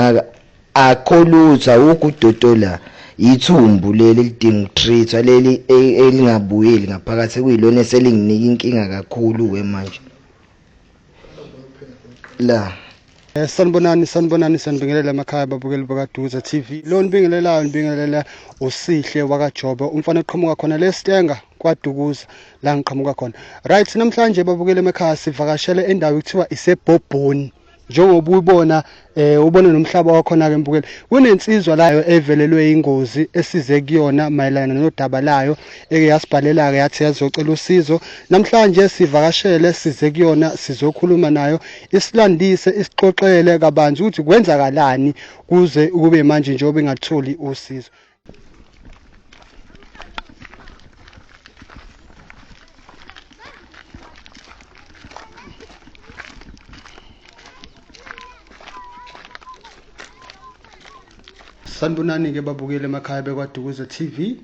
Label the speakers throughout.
Speaker 1: Ngaka akho lutho, awukho udoto la, ithumbu leli elidinga ukutreat-wa leli elingabuyeli ngaphakathi, ekuyilona eselinginika inkinga kakhulu-ke manje la.
Speaker 2: Sanibonani, sanibonani, sanibingelela emakhaya babukeli bakaDuze TV. Lo nibingelelayo nibingelela uSihle wakaJobe, umfana oqhamuka khona leStenga kwaDukuza la ngiqhamuka khona. Right, namhlanje babukeli emakhaya sivakashele endawo ekuthiwa iseBhobhoni. Njengoba ubona ubona nomhlaba wakhona ke mbukeli, kunensizwa layo evelelwe ingozi esize kuyona mayelana nodaba layo eke yasibhalela ke yathi yazocela usizo. Namhlanje sivakashele size kuyona sizokhuluma nayo, isilandise, isixoxele kabanzi ukuthi kwenzakalani kuze kube manje njengoba ingatholi usizo. Sanibonani ke babukeli emakhaya bekwaDukuza TV,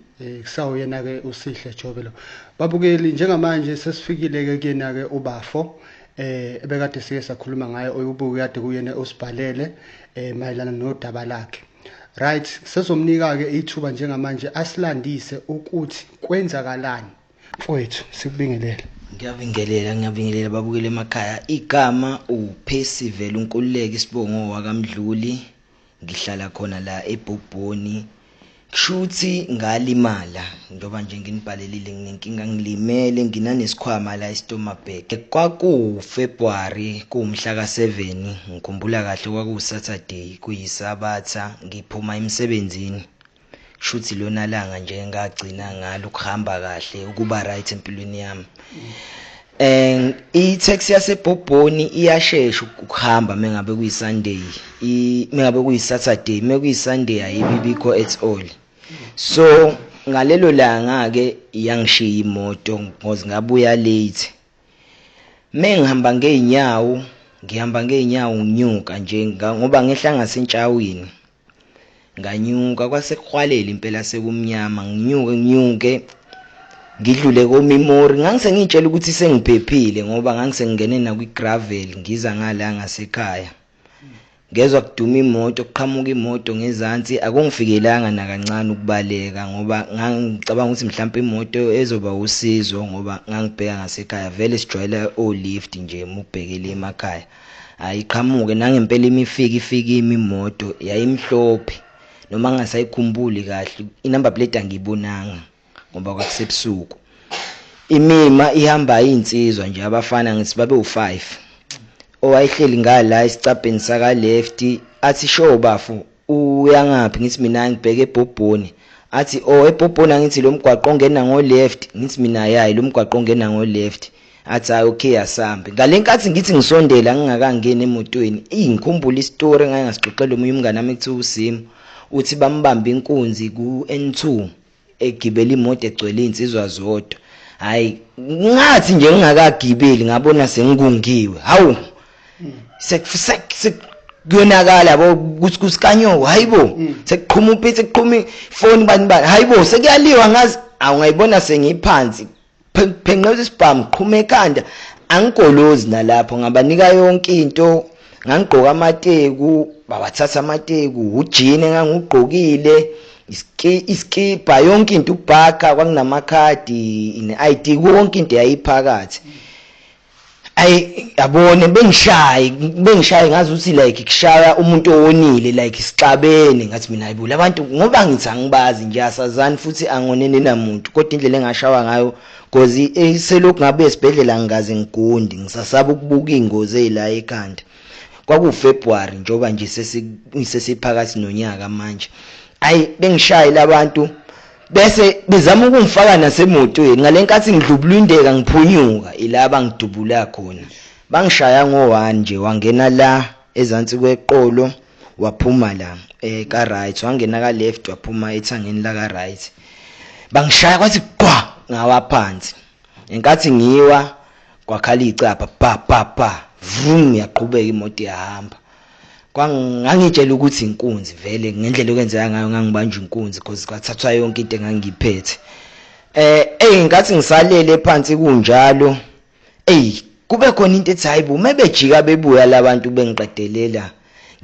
Speaker 2: kusawo yena ke uSihle Jobe lo. Babukeli, njengamanje sesifikile ke kuyena ke ubafo ebekade sike sakhuluma ngaye, oyubuke kade kuyena osibhalele mayelana nodaba lakhe. Right, sezomnika ke ithuba njengamanje asilandise ukuthi kwenzakalani. Mfowethu, sikubingelele.
Speaker 1: Ngiyabingelela, ngiyabingelela babukeli emakhaya. Igama uPercival uNkululeko, isibongo wakaMdluli. Ngihlala khona la eBhobhoni. Kushuthi ngalimala njengoba nje nginibhalelile, nginenkinga, ngilimele, nginanesikhwama la e-stomach bag. Kwaku February kuwumhla ka-7, ngikhumbula kahle kwaku Saturday, kuyisabatha, ngiphuma emsebenzini. Kushuthi lona langa nje ngagcina ngalo ukuhamba kahle, ukuba right empilweni yami. I-taxi yaseBhobhoni iyashesha ukuhamba mengabe kuyi-Sunday, mengabe kuyi-Saturday, mekuyi-Sunday ayibibikho at all. So ngalelo langa ke yangishiya imoto ngoba ngabuya late. Mengihamba ngeenyawo, ngihamba ngeenyawo nginyuka nje ngoba ngehla ngasentshawini. Nganyuka kwase kuhwalela impela sekumnyama, nginyuke nginyuke ngidlule koMimori. Ngangisengitshela ukuthi sengiphephile ngoba ngangisengene na kwi-gravel ngiza ngala ngasekhaya. Ngezwa kuduma imoto, kuqhamuka imoto ngezansi, akungifikelanga nakancane ukubaleka ngoba ngangicabanga ukuthi mhlawumbe imoto ezoba usizo ngoba ngangibheka ngasekhaya, vele sijwayele o-lift nje mubhekele emakhaya. Ayiqhamuke nangempela imifika ifika imoto yayimhlophe, noma ngingasayikhumbuli kahle inumber plate angiyibonanga ngoba kwakusebusuku. Imima ihamba insizwa nje abafana ngithi babe u5, owayehleli ngala esicabheni saka left athi sho bafu uyangaphi, ngithi mina ngibheke eBhobhoni. Athi oh eBhobhoni angithi lo mgwaqo ongena ngo left, ngithi mina yayi lo mgwaqo ongena ngo left. Athi hayi okay asambe. Ngalenkathi ngithi ngisondela ngingakangeni emotweni, ngikhumbula isitori engake ngasixoxela omunye umngane wami ekuthiwa uSimo, uthi bambamba inkunzi ku N2 egibela imoto egcwele insizwa zodwa. Hayi ngathi nje ngingakagibeli ngabona sengikungiwe. Hawu kuyonakala yabo kusikanyoko, hayibo sekuqhuma upitsi, sekuqhuma ifoni bani bani, hayibo sekuyaliwa ngazi. Awungayibona sengiphansi phenqeza isibhamu qhuma ekhanda, angigolozi nalapho ngabanika yonke into. Ngangigqoka amateku, bawathatha amateku, ujini engangugqokile, iskipa, yonke into, ubhaka, kwakunamakhadi, ne-ID, yonke into yayiphakathi. Ayi yabone bengishaye ngazi ukuthi like kushaya umuntu owonile, like sixabene. Ngathi mina hayibo labantu ngoba ngithi angibazi nje, asazani futhi angonene namuntu, kodwa indlela engashawa ngayo cause selokhu ngabe esibhedlela ngikaze ngigundi, ngisasaba ukubuka ingozi ezila ekhanda. Kwaku February njengoba nje sesiphakathi nonyaka manje. Ayi bengishaye labantu bese bezama ukungifaka nasemotweni. Ngalenkathi ngidlubulundeka ngiphunyuka ila bangidubula khona, bangishaya ngo1 nje, wangena la ezansi kweqolo waphuma la ka right, wangena ka left waphuma ethangeni la ka right. Bangishaya kwathi qwa ngawa phansi. Enkathi ngiwa kwakhala icapha pa pa pa vroom, yaqhubeka imoto yahamba. Ngangitshela ukuthi inkunzi vele ngendlela okwenzeka ngayo ngangibanjwa inkunzi because kwathathwa yonke into engangiphethe. Ngathi ngisalele phansi kunjalo, kube khona into ethi hayibo mebejika bebuya labantu bengiqedelela.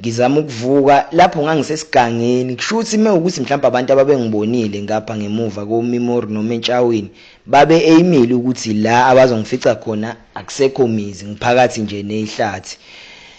Speaker 1: Ngizama ukuvuka lapho ngangisesigangeni, kusho ukuthi mewukuthi mhlawumbe abantu ababengibonile ngapha ngemuva koMimori noma entshawini babe eyimile ukuthi la abazongifica khona akusekho mizi, ngiphakathi nje nehlathi.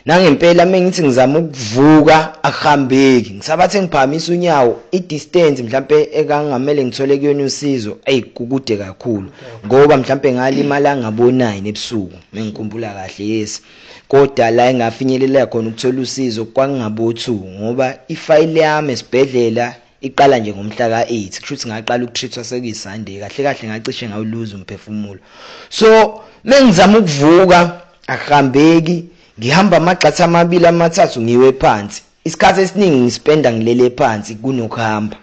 Speaker 1: Nangempela mengithi ngizama ukuvuka akuhambeki, ngisabathe ngiphakamisa unyawo i-distance mhlambe ekangamele ngithole kuyona usizo, ey kukude kakhulu ngoba mhlambe ngalimala ngabo 9 ebusuku mengikhumbula kahle, yes. Kodwa la engafinyelela khona ukuthola usizo kwakungabo 2 ngoba ifayile yami esibhedlela iqala nje ngomhla ka8, kusho ukuthi ngaqala ukutreatwa sekuyiSunday, kahle kahle ngacishe ngawuluza umphefumulo. So mengizama ukuvuka akuhambeki, ngihamba amagxatha amabili amathathu ngiwe phansi. Isikhathi esiningi ngispenda ngilele phansi kunokuhamba.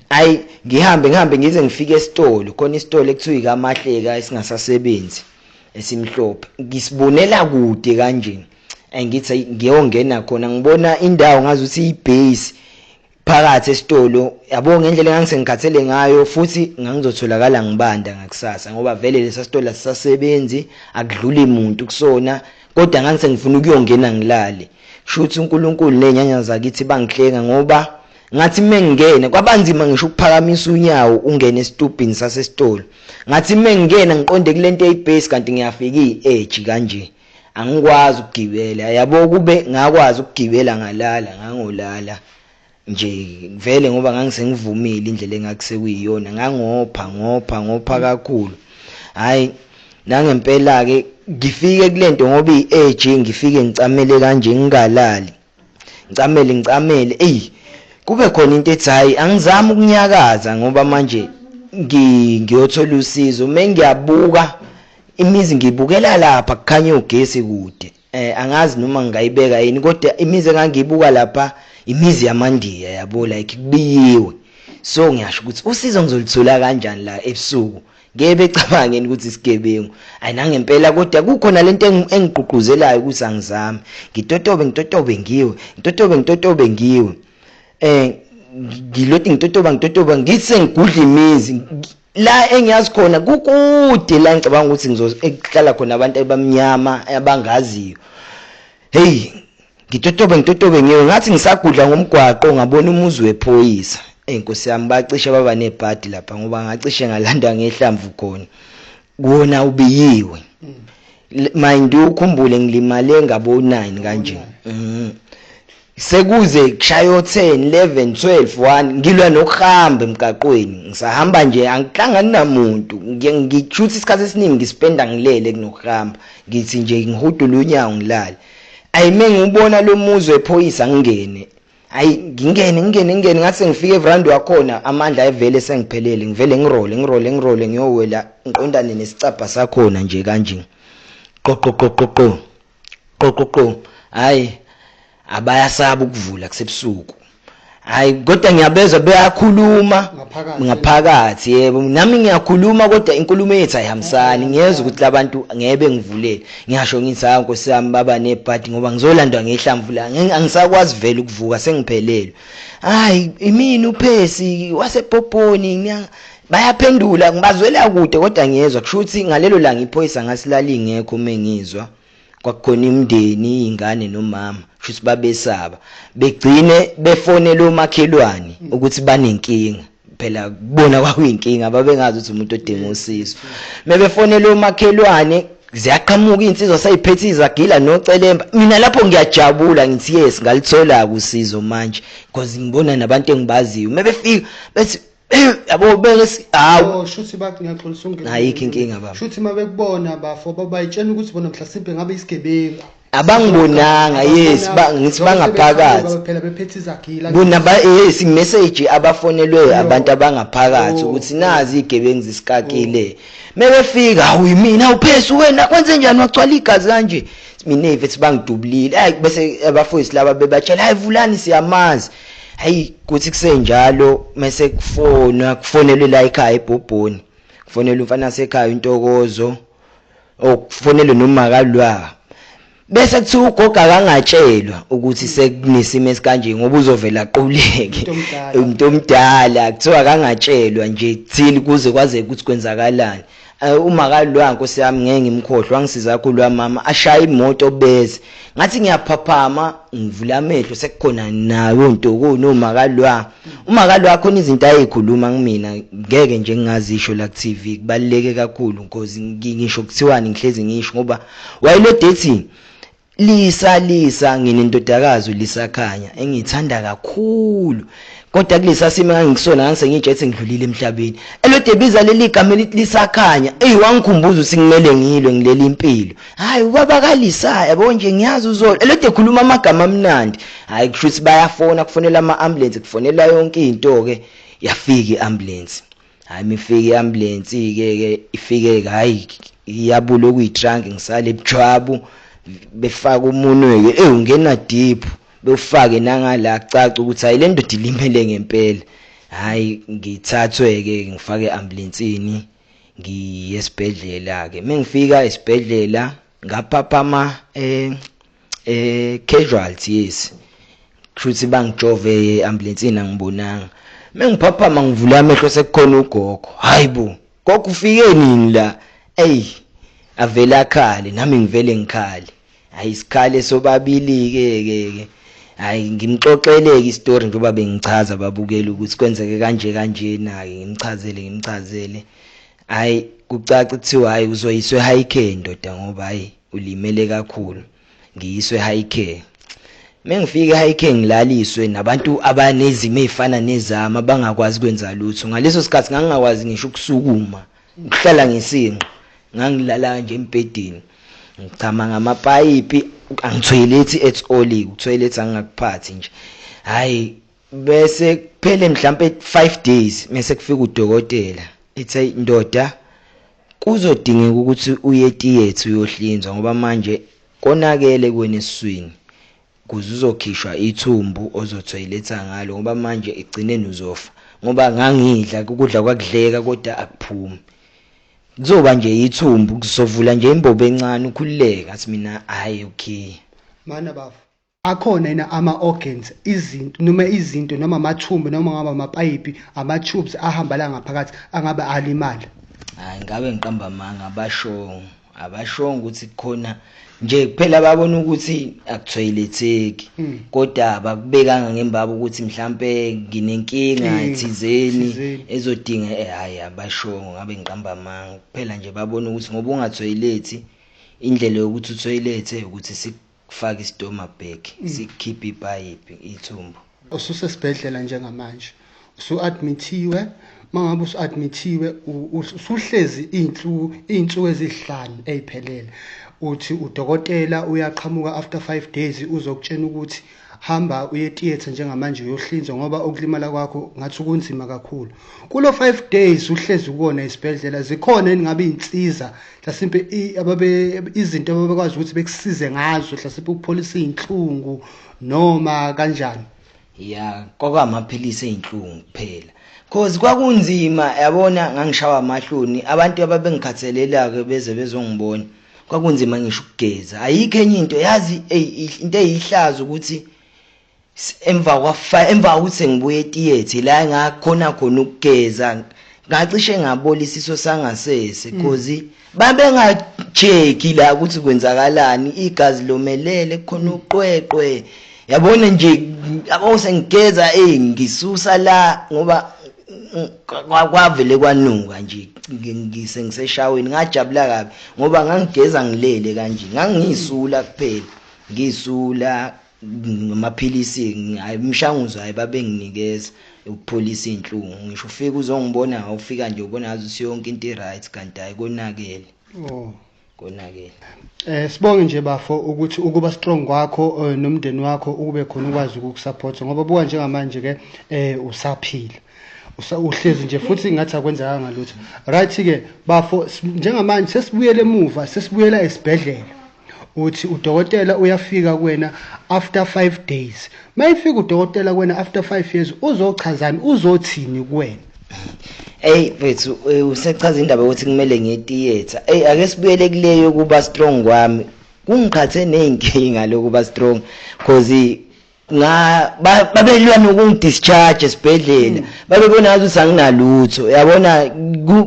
Speaker 1: Ayi ngihambe ngihambe ngize ngifike esitolo, khona isitolo ekuthiwa iKamahleka esingasasebenzi esimhlophe, ngisibonela kude kanje. Ngithi ngiyongena khona ngibona indawo ngazi ukuthi ibase phakathi esitolo, yabo ngendlela engangisengikhathele ngayo, futhi ngangizotholakala ngibanda ngakusasa ngoba vele lesa sitolo asisasebenzi, akudluli muntu kusona, kodwa ngangisengifuna ukuyongena ngilale. Kusho ukuthi uNkulunkulu nezinyanya zakithi bangihlenga ngoba ngathi mengingena kwabanzima ngisho ukuphakamisa unyawo ungene esitubhini sasesitolo. Ngathi mengingena ngiqonde kulento eyibase kanti ngiyafika i-edge kanje, angikwazi ukugibela, yabo kube ngakwazi ukugibela ngalala ngangolala nje vele ngoba ngangisengivumile indlela engakusekuyiyona, ngangopha ngopha ngopha kakhulu. Hayi nangempela ke ngifike kulento ngoba i-edge ngifike ngicamele kanje ngingalali, ngicamele ngicamele, ey kube khona into ethi hayi angizami ukunyakaza ngoba manje ngiyothola usizo. Mengiyabuka imizi ngibukela lapha kukhanya ugesi kude, angazi noma ngingayibeka yini, kodwa imizi engangiyibuka lapha imizi yamandiya, yabo like kubiyiwe. So ngiyasho ukuthi usizo ngizolithola kanjani la ebusuku, ngeke becabangeni ukuthi isigebengu. Ayi nangempela kodwa kukhona lento engigqugquzelayo ukuthi angizame, ngitotobe ngitotobe ngiwe, ngitotobe ngitotobe ngiwe, ngilothi ngitotoba ngitotoba ngithi sengigudla imizi la engiyazi khona kukude la ngicabanga ukuthi ngizohlala khona abantu abamnyama abangaziyo. Hey ngitotobe ngitotobe ngiwe, ngathi ngisagudla ngomgwaqo ngabona umuzi wephoyisa. Ey Nkosi yami, bacishe baba nebhadi lapha ngoba ngacishe ngalanda ngehlamvu khona, wona ubiyiwe. Mind ukhumbule ngilimale ngabo 9 kanje, sekuze kushayo 10 11 12 1 ngilwa nokuhamba emgaqweni, ngisahamba nje angihlangani namuntu, ngijutha isikhathi esiningi ngispenda ngilele kunokuhamba, ngithi nje ngihudula unyawo ngilale. Ayime ngibona lo muzi wephoyisa ngingene, ayi ngingene ngingene ngingene, ngathi sengifike everanda wakhona amandla evele sengiphelele, ngivele ngirole ngirole ngirole ngiyowela ngiqondane nesicabha sakhona nje kanje, qo qo qo qo qo qo qo qo. Hayi abayasaba ukuvula kusebusuku, hayi kodwa ngiyabezwa beyakhuluma ngaphakathi, yebo nami ngiyakhuluma kodwa inkulumo yethu ayihambisani, ngiyezwa ukuthi labantu ngeke bengivulele. Ngiyasho ngithi hayi Nkosi yami baba nebhadi ngoba ngizolandwa ngehlamvu la, angisakwazi vele ukuvuka sengiphelelwe. Hayi imini uphesi wasePoponi, bayaphendula ngibazwela kude kodwa ngiyezwa, kusho ukuthi ngalelo langa iphoyisa ngasilali ingekho mengizwa kwakukhona imindeni izingane nomama, kusho ukuthi babesaba begcine befonele omakhelwane ukuthi banenkinga. Phela kubona kwakuyinkinga, babengazi ukuthi umuntu odinga usizo. Mebefonele omakhelwane ziyaqhamuka insizwa sayiphethe izagila nocelemba. Mina lapho ngiyajabula ngithi yes ngalithola usizo manje because ngibona nabantu engibaziyo. Mebefika bethi yabo bese hawu
Speaker 2: shuthi bathi ngiyaxolisa ungene.
Speaker 1: Ayikho inkinga baba.
Speaker 2: Shuthi mabekubona bafo babayitshela ukuthi bona mhlasimpe ngabe isigebengu.
Speaker 1: Abangibonanga, yes, ngithi bangaphakathi.
Speaker 2: Phela bephethe izagila.
Speaker 1: Bona ba yes message abafonelwe abantu abangaphakathi ukuthi nazi igebengu zisikakile. Mebefika hawu mina uphesu wena kwenze njani wagcwala igazi kanje? Mina mfethu bangidubulile. Hayi bese abafowethu laba bebatshela hayi vulani siyamazi. Hayi kuthi kusenjalo mase kufonwa kufonelwe la ekhaya eBhobhoni. Kufonelwe umfana sekhaya intokozo okufonelwe noma kalwa. Bese kuthiwa ugogo akangatshelwa ukuthi sekunesimo esikanje ngoba uzovela aquleke umuntu omdala, kuthiwa akangatshelwa nje thini kuze kwaze ukuthi kwenzakalani. Uma kalwa nkosi yami ngeke ngimkhohlwe, wangisiza kakhulu wamama, ashaya imoto beze. Ngathi ngiyaphaphama ngivula amehlo sekukhona nayo ntoko noma kalwa. Uma kalwa khona izinto ayikhuluma kumina ngeke nje ngingazisho la ku TV, kubaluleke kakhulu because ngisho kuthiwani ngihlezi ngisho ngoba wayelode ethi Lisa Lisa nginendodakazi uLisakhanya engithanda kakhulu kodwa kulesa simo engangikusona ngangisengitshe ngidlulile emhlabeni elode biza leli gama elithi Lisakhanya eyi wangikhumbuza ukuthi kumele ngilwe ngileli impilo. Hayi ubaba kaLisa yabo nje ngiyazi uzolo elode ekhuluma amagama amnandi. Hayi kusho ukuthi bayafona, kufonela ama-ambulance, kufonela yonke into ke, yafika i-ambulance. Hayi mifike i-ambulance ke ke ifike ke, hayi iyabula okuyi-trunk, ngisale ebuchwabu befaka umunwe ke, ungena deep bewufake nangala kucaca ukuthi hayi le ndoda ilimele ngempela. Hayi ngithathwe ke ngifake ambulance-ini ngiye esibhedlela ke. Mengifika esibhedlela ngaphaphama casualty, yes, kushuthi bangijove ambulance-ini angibonanga. Mengiphaphama ngivula amehlo sekukhona ugogo. Hayibo gogo, ufike nini la? Ey avela akhale nami ngivele ngikhale. Hayi isikhale sobabili ke ke ke. Hayi ngimxoxeleke istory njengoba bengichaza babukela ukuthi kwenzeke kanje kanjena ke, ngimchazele ngimchazele. Hayi kucaca kuthiwa hayi uzoyiswe high care ndoda ngoba hayi ulimele kakhulu. Ngiyiswe high care. Mengifika high care ngilaliswe nabantu abanezimo ezifana nezami abangakwazi kwenza lutho. Ngaleso sikhathi ngangingakwazi ngisho ukusukuma, ukuhlala ngesinqa, ngangilala nje embhedeni. Ngichama ngamapayipi, angithoyilethi at all, ukuthoyilethi angingakuphathi nje. Hayi bese kuphele mhlambe 5 days mase kufika udokotela ethi ndoda kuzodingeka ukuthi uye theatre uyohlinzwa ngoba manje konakele kuwena esiswini, kuze uzokhishwa ithumbu ozothoyiletha ngalo ngoba manje egcineni uzofa. Ngoba ngangidla ukudla kwakudleka kodwa akuphumi, kuzoba nje ithumbu, kuzovula nje imbobo encane ukhululeke. Athi mina hayi okay.
Speaker 2: Mana bafu, akhona yena ama-organs, izinto noma izinto noma amathumbu noma ngaba amapayipi, ama-tubes ahamba la ngaphakathi angabe alimala?
Speaker 1: Hayi ngabe ngiqamba amanga, abashongo ukuthi khona nje kuphela babona ukuthi akuthoyiletheki, kodwa abakubekanga ngembaba ukuthi mhlambe nginenkinga thizeni ezodinga. Hayi abashongo, ngabe ngiqamba amanga. Kuphela nje babona ukuthi ngoba ungathoyilethi, indlela yokuthi uthoyilethe ukuthi sikufake istomach bag, sikhiphe ipayipi ithumbu.
Speaker 2: Ususesibhedlela njengamanje, usu-admithiwe. Mangabe usu-admithiwe usuhlezi iy'nsuku ezihlanu ey'phelele, uthi udokotela uyaqhamuka after 5 days uzokutshena ukuthi hamba uye theatre njengamanje uyohlinzwa ngoba ukulimala kwakho ngathi kunzima kakhulu. Kulo 5 days uhlezi kuwona isibhedlela, zikhona engabe insiza mhlasimpe ababe izinto ababekwazi ukuthi bekusize ngazo mhlasimpe ukupholisa izinhlungu noma kanjani?
Speaker 1: Ya, kwakamaphilisi ezinhlungu kuphela. Cause kwakunzima yabona, ngangishawa amahloni, abantu ababengikhathalela ke beze bezongibona. Kwakunzima ngisho ukugeza. Ayikho enye into yazi, into eyihlazo ukuthi emva kwa emva ukuthi sengibuye etheatre la ngakhona khona ukugeza, ngacishe ngabola isiso sangasese cause babenga-check-i la ukuthi kwenzakalani, igazi lomelele khona uqweqwe. Yabona nje yabo sengigeza ngisusa la ngoba kwavele kwanuka nje ngiseshaweni. Ngajabula kabi ngoba ngangigeza ngilele kanje, ngangisula kuphela, ngisula ngamaphilisi, hayi imishanguzo hayi babenginikeza ukupholisa inhlungu. Ngisho ufika uzongibona, awufika nje ubona ngathi ukuthi yonke into i-right kanti hayi konakele. Konakele.
Speaker 2: Sibonge nje bafo ukuthi ukuba strong kwakho nomndeni wakho ukube khona ukwazi ukukusupport ngoba buka njengamanje ke usaphila. Uhlezi nje futhi ngathi akwenzekanga lutho. Right ke bafo, njengamanje sesibuyele emuva, sesibuyela esibhedlela. Uthi udokotela uyafika kuwena after 5 days. Mayifika udokotela kuwena after 5 years uzochazani, uzothini kuwena?
Speaker 1: Hey mfethu, usechaza indaba yokuthi kumele ngiye theatre. Hey ake sibuyele kuleyo kuba strong kwami. Kungiqhathe nezinkinga lokuba strong cause babelwa nokungidischarge esibhedlela. Babebona ngathi anginalutho. Yabona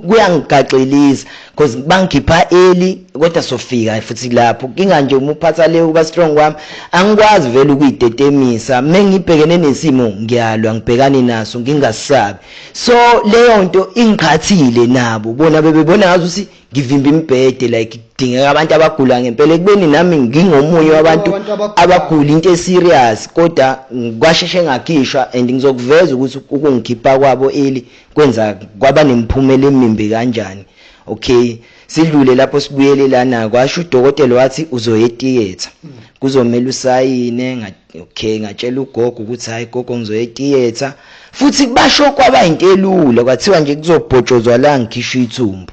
Speaker 1: kuyangigaxelisa Because bangikhipha early, kodwa sofika futhi lapho kinga nje uma uphatha le uba strong kwami, angikwazi vele ukuyitetemisa. Mengibhekene nesimo ngiyalwa, ngibhekane naso ngingasabi. So leyo nto ingiqhathile nabo, bona bebebona ngazi ukuthi ngivimba imibhede, like kudingeka abantu abagula ngempela, ekubeni nami ngingomunye wabantu abagula into eserious, kodwa kwasheshe ngakhishwa. And ngizokuveza ukuthi ukungikhipha kwabo early kwenza kwaba nemiphumela emimbi kanjani. Okay, sidlule lapho sibuyele lana. Kwasho udokotela wathi uzoya etheatre, kuzomela usayine. Okay, ngatshela ugogo ukuthi hayi gogo, ngizoya etheatre. Futhi basho kwaba into elula, kwathiwa nje kuzobhotshozwa la ngikhishwa ithumbu,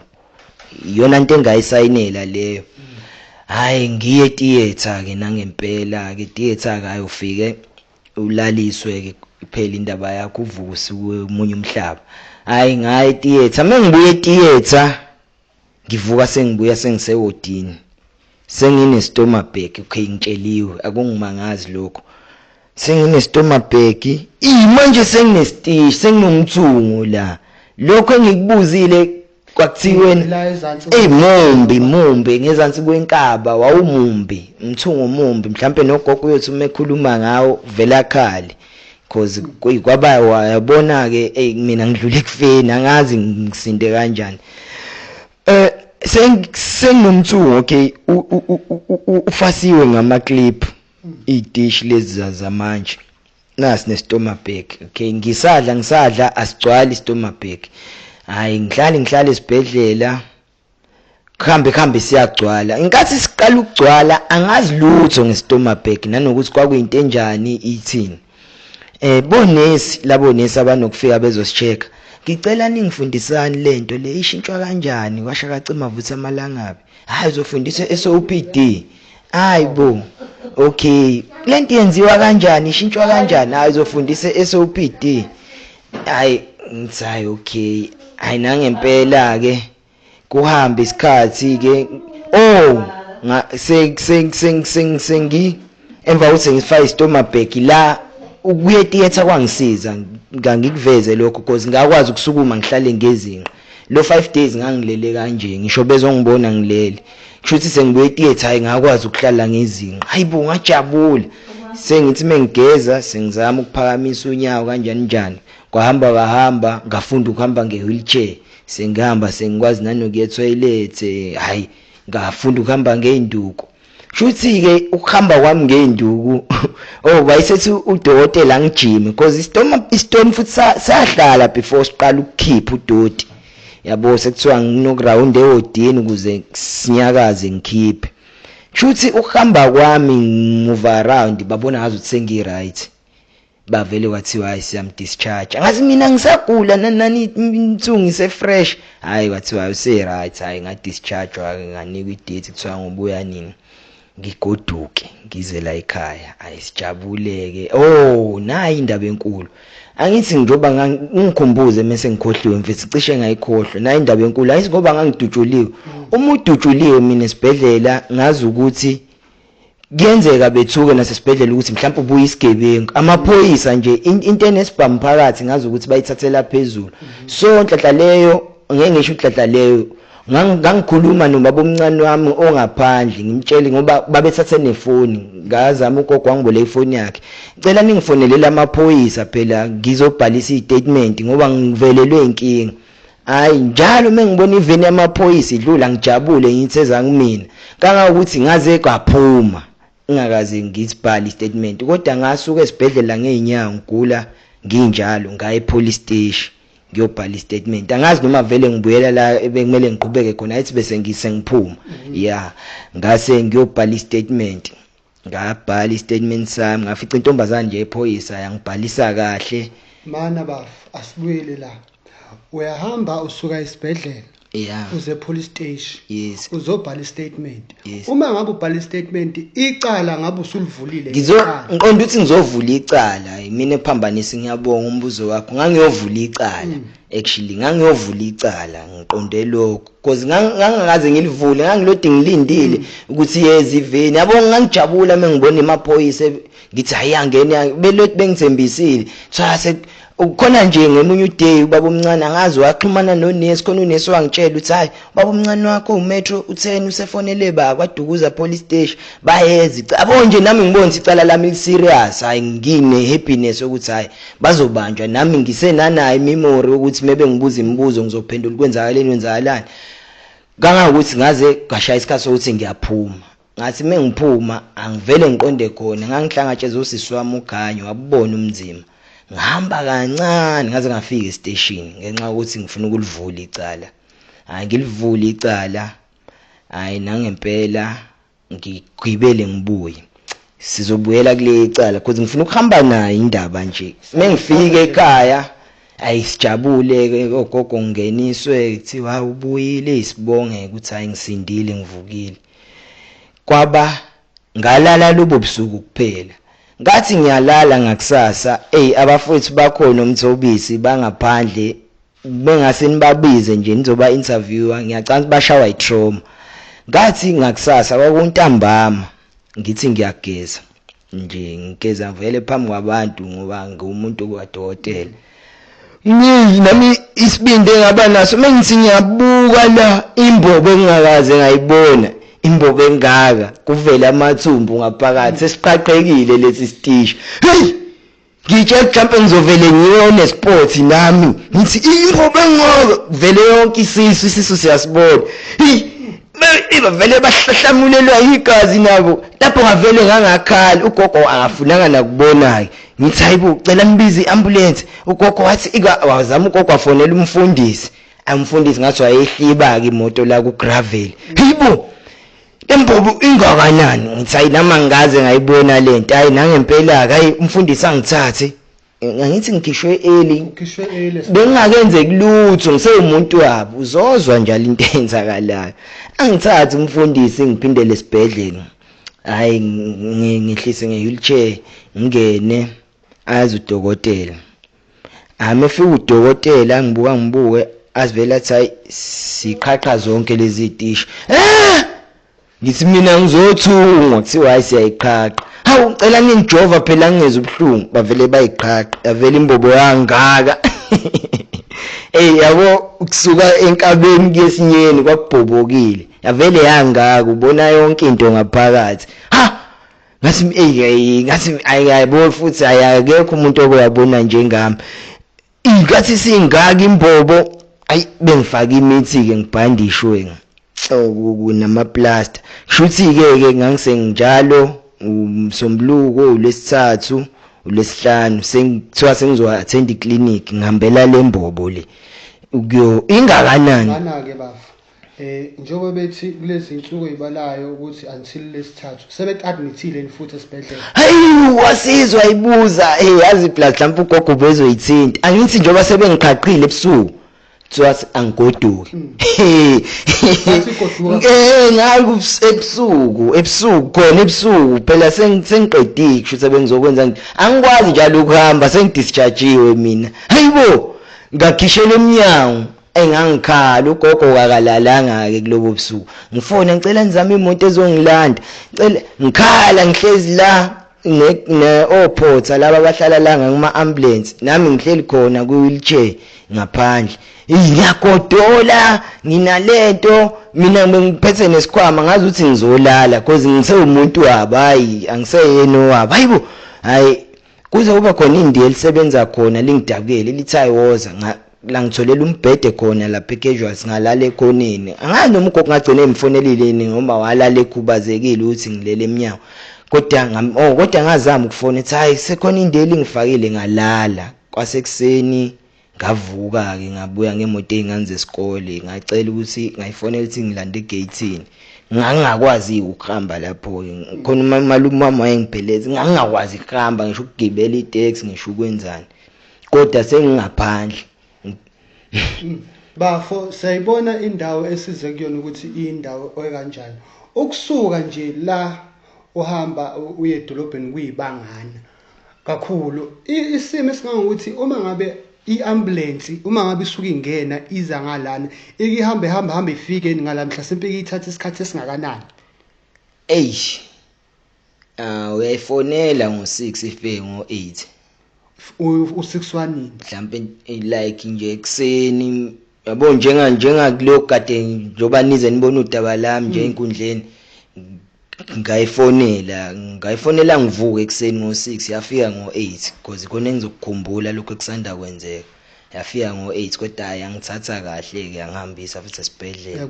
Speaker 1: iyona into engayisayinela leyo. Hayi, ngiye etheatre ke nangempela ke theatre ke, ayofike ulaliswe ke, iphela indaba yakho, uvuke usuke omunye umhlaba. Hayi, ngaya etheatre. Mengibuye etheatre, ngivuka sengibuya sengisewodini, sengine stoma bag. Okay, ngitsheliwe, akungimangazi lokho, sengine stoma bag. Manje senginestishi, senginomthungo la. Lokho engikubuzile kwakuthiweni
Speaker 2: la ezansi?
Speaker 1: Ey, mumbi mumbi ngezansi kwenkaba, wawumumbi umthungo mumbi. Mhlambe nogogo uyothi uma ekhuluma ngawo vela khali, cause kwaba wayabona ke, ey, mina ngidlule ekufeni, angazi ngisinde kanjani. Senginomthungo, okay, ufasiwe ngama clip, idish lezi zamanje, nasi nestoma bag. Okay, ngisadla asigcwali istoma bag. Hayi, ngihlala esibhedlela, kuhambe kuhambe siyagcwala. Inkathi siqala ukugcwala, angazi lutho ngestoma bag nanokuthi kwakuyinto enjani, ithini. Bonesi labo nesi abanokufika bezosichecka, ngicela ningifundisani lento le, ishintshwa kanjani? Kwasha kacima vutha amalangabi. Hayi, uzofundiswa SOPD. Hayi bo, okay, lento yenziwa kanjani, ishintshwa kanjani? Hayi, uzofundisa SOPD. Hayi, ngithi hayi, okay. Hayi, nangempela ke kuhamba isikhathi ke, oh, nga seng sengi emva kokuthi ngifake istoma bag la, ukuya etheatre kwangisiza. Ngangikuveze lokho because ngakwazi ukusukuma ngihlale ngezinqa. Lo 5 days ngangilele kanje, ngisho bezongibona ngilele. Kushuthi sengibuye etheatre, hayi, ngakwazi ukuhlala ngezinqa. Hayibo, ngajabula. Sengithi mengigeza, sengizama ukuphakamisa unyawo kanjani njani. Kwahamba kahamba, ngafunda ukuhamba nge-wheelchair, sengihamba, sengikwazi nanokuya toilet. Hayi, ngafunda ukuhamba ngeinduku. Shuthi ke ukuhamba kwami ngeinduku, oh, wayesethi udokotela angijime, because istoma istone futhi sahlala before siqala ukukhipha udoti, yabo. Sekuthiwa nginokuround ewodini ukuze sinyakaze ngikhiphe. Shuthi ukuhamba kwami move around, babona ngazi ukuthi sengi right, bavele kwathiwa hayi, siyamdischarge. Ngathi mina ngisagula nani nani, insungu ise fresh. Hayi, kwathiwa hayi, use right. Hayi, ngadischarge, nganikwa idate, kuthiwa ngobuya nini ngigoduke ngize la ekhaya. Ayisijabuleke. Oh, nayi indaba enkulu. Angithi njengoba ngikhumbuze mase ngikhohliwe, mfethu, cishe ngayikhohlwa nayi indaba enkulu. Ayithi ngoba ngangidutshuliwe, uma udutshuliwe, mina esibhedlela ngazi ukuthi kuyenzeka bethuke nasesibhedlela ukuthi mhlawumbe ubuye isigebengu, amaphoyisa nje, into enesibhamu phakathi, ngazi ukuthi bayithathela phezulu. So nhlanhla leyo, ngeke ngisho inhlanhla leyo, ngangikhuluma nobaba omncane wami ongaphandle, ngimtshele ngoba babethathe nefoni. Ngazama ugogo wangiboleka ifoni yakhe, cela ningifonelele amaphoyisa phela, ngizobhalisa i-statement ngoba ngivelelwe inkinga. Hayi, njalo mengibona iveni yamaphoyisa idlula ngijabule, ngithi eza kumina, kangangokuthi ngaze kwaphuma ngingakaze ngisibhale istatement. Kodwa ngasuka esibhedlela ngeenyawo, ngigula nginjalo, ngaya epolice station ngiyobhala istatement. Angazi noma vele ngibuyela la ebekumele ngiqhubeke khona, ayithi bese ngisengiphuma ya, ngase ngiyobhala istatement. Ngabhala istatement sami, ngafica intombazane nje ephoyisa, yangibhalisa kahle.
Speaker 2: Mana bafu, asibuyele la. Uyahamba usuka esibhedlela uze police station uzobhala istatement. Uma ngabe ubhala istatement, icala ngabe usulivulile?
Speaker 1: Ngizo
Speaker 2: Icala.
Speaker 1: Ngiqonda ukuthi ngizovula icala, mina ephambanisi. Ngiyabonga umbuzo wakho. Ngangiyovula icala, actually ngangiyovula icala, ngiqonde lokho because ngangakaze ngilivule, ngangilodi ngilindile ukuthi yeze iveni, yabo. Ngangijabula mengibona amaphoyisa, ngithi hayi, angene, belothi bengithembisile, kuthiwa Ukhona nje ngemunye uday ubaba omncane angazi waxhumana nonesi, khona unesi wangitshela ukuthi hayi ubaba omncane wakho uMetro utheni usefonele ba kwaDukuza police station bayeza. Yabo nje nami ngibona ukuthi icala lami li serious, hayi ngine happiness ukuthi hayi bazobanjwa, nami ngisenanayo imemory ukuthi mebe ngibuza imibuzo ngizophendula kwenzakaleni kwenzakalani. Kangangokuthi ngaze ngashaya isikhathi sokuthi ngiyaphuma. Ngathi mengiphuma angivele ngiqonde khona, ngangihlangatshezwa usisi wami uGanyo, wabona umzimba. Ngihamba kancane ngaze ngafika estation ngenxa yokuthi ngifuna ukulivula icala. Hayi ngilivula icala, hayi nangempela ngigibele ngibuye. Sizobuyela kule icala because ngifuna ukuhamba nayo indaba nje. Mengifika ekhaya ayi sijabule ke ogogo, ngingeniswe kuthiwa ubuyile, isibonge ukuthi hayi ngisindile ngivukile. Kwaba ngalala lobo busuku kuphela. Ngathi ngiyalala ngakusasa, ey abafowethu bakhona uMthobisi bangaphandle, bengase nibabize nje nizoba interviewer, ngiyacanga bashawa itrauma. Ngathi ngakusasa kwakuntambama ngithi ngiyageza nje, ngigeza vele phambi kwabantu ngoba ngumuntu kadokotela. Nami isibindi engaba naso mengithi ngiyabuka la imbobo engingakaze ngayibona, imbobo engaka kuvela amathumbu ngaphakathi, sesiqaqekile lesi sitishi. Hey ngitshela mhlawumbe ngizovele ngiyone sport nami ngithi imbobo engaka vele yonke isisu siyasibona. Hey vele bahlahlamulelwa igazi nabo lapho, ngavele ngangakhala. Ugogo akafunanga nakubona-ke. Ngithi hayibo cela nibize i-ambulance. Ugogo wathi wazama ugogo wafonela umfundisi, umfundisi ngathi wayehliba-ke imoto la ku-gravel. Hayibo lembobo ingakanani? Ngithi hayi nami angikaze ngayibona lento. Hayi nangempela-ke hayi umfundisi angithathe, angithi ngikhishwe early,
Speaker 2: Ukhishwe early.
Speaker 1: Bengingakenzeki lutho, ngisewumuntu wabo, uzozwa njalo into eyenzakalayo. Angithathe umfundisi ngiphindele esibhedlela, hayi ngihlise nge-wheelchair ngingene, azi udokotela. Ame fika udokotela ngibuka ngibuke azivele athi hayi siqhaqha zonke lezi zitishi. Ngithi mina ngizothungwa, kuthiwa hayi siyayiqhaqha. Hawu ngicela ningijova phela ngingezwa ubuhlungu, bavele bayiqhaqha, yavela imbobo yangaka. Ey yabo kusuka enkabeni kuyesinyeni kwakubhobokile, yavele yangaka ubona yonke into ngaphakathi. Ha ngathi ey ngathi ayibo futhi ayakekho umuntu okwabona njengami. Ingathi singaka imbobo, ayi bengifaka imithi ke ngibhandishwe namaplaster. Kushuthi ke ke ngangisenginjalo umsombuluko, ulwesithathu, ulwesihlanu, sengithiwa sengizo attend iclinic, ngihambela lembobo le ukuyo ingakanani.
Speaker 2: Mana ke bafu, njengoba bethi kulezi insuku ezibalayo ukuthi until lesithathu sebeku-admithile futhi esibhedlela.
Speaker 1: Hayi wasizwa ibuza, hey yazi plus mhlawumbe ugogo bezoyithinta. Angithi njengoba sebengiqhaqhile ebusuku kuthiwa angigoduki.
Speaker 2: Bathi goduka.
Speaker 1: Ngaku ebusuku, ebusuku khona ebusuku phela sengiqedile kusho ukuthi bengizokwenza, angikwazi njalo ukuhamba sengidischargiwe mina. Hayibo ngakhishela eminyango engangikhala, ugogo kakalalanga ke kulobo busuku. Ngifona ngicela nizame imoto ezongilanda, ngicela ngikhala ngihlezi la ne ophotha laba abahlala la ngama ambulance, nami ngihleli khona ku wheelchair ngaphandle. Ngiyagodola nginalento mina ngiphethe nesikhwama ngazi ukuthi ngizolala because ngisewumuntu wabo, hayi angiseyena owabo. Hayibo hayi kuze kube khona indiya elisebenza khona lingidabukele lithi ayiwoza, la ngitholela umbhede khona lapha e-casualty ngalala ekhoneni. Angazi noma ugogo ngagcina emfonelile yini ngoba walala ekhubazekile ukuthi ngilele eminyango, kodwa kodwa ngazama ukufona ethi hayi sekhona indiya elingifakile ngalala. Kwasekuseni ngavuka ke ngabuya ngemoto ey'ngane zesikole, ngacela ukuthi ngayifonela ukuthi ngilande egeyithini. Ngangingakwazi ukuhamba lapho-ke khona umalume wami wayengipheleza, ngangingakwazi ukuhamba ngisho ukugibela iteksi ngisho ukwenzani, kodwa sengingaphandle.
Speaker 2: Bafo siyayibona indawo esize kuyona ukuthi indawo ekanjani. Ukusuka nje la uhamba uye edolobheni kuyibangana kakhulu. Isimo esingangokuthi uma ngabe iambulance uma ngabe isuka ingena iza ngalana ihambe hamba hamba ifike ngala, mhlasimpe ithatha isikhathi esingakanani?
Speaker 1: Eish uyayifonela ngo6 ifike ngo8.
Speaker 2: U6 wanini?
Speaker 1: Mhlambe like nje ekuseni, yabo, njengakuleyo kade njoba nize nibone udaba lami nje enkundleni, ngayifonela ngivuka ekuseni ngo6, yafika ngo8 because khona engizokukhumbula lokho ekusanda kwenzeka. Yafika ngo8, kodwa yangithatha kahle ke, yangihambisa futhi esibhedlela.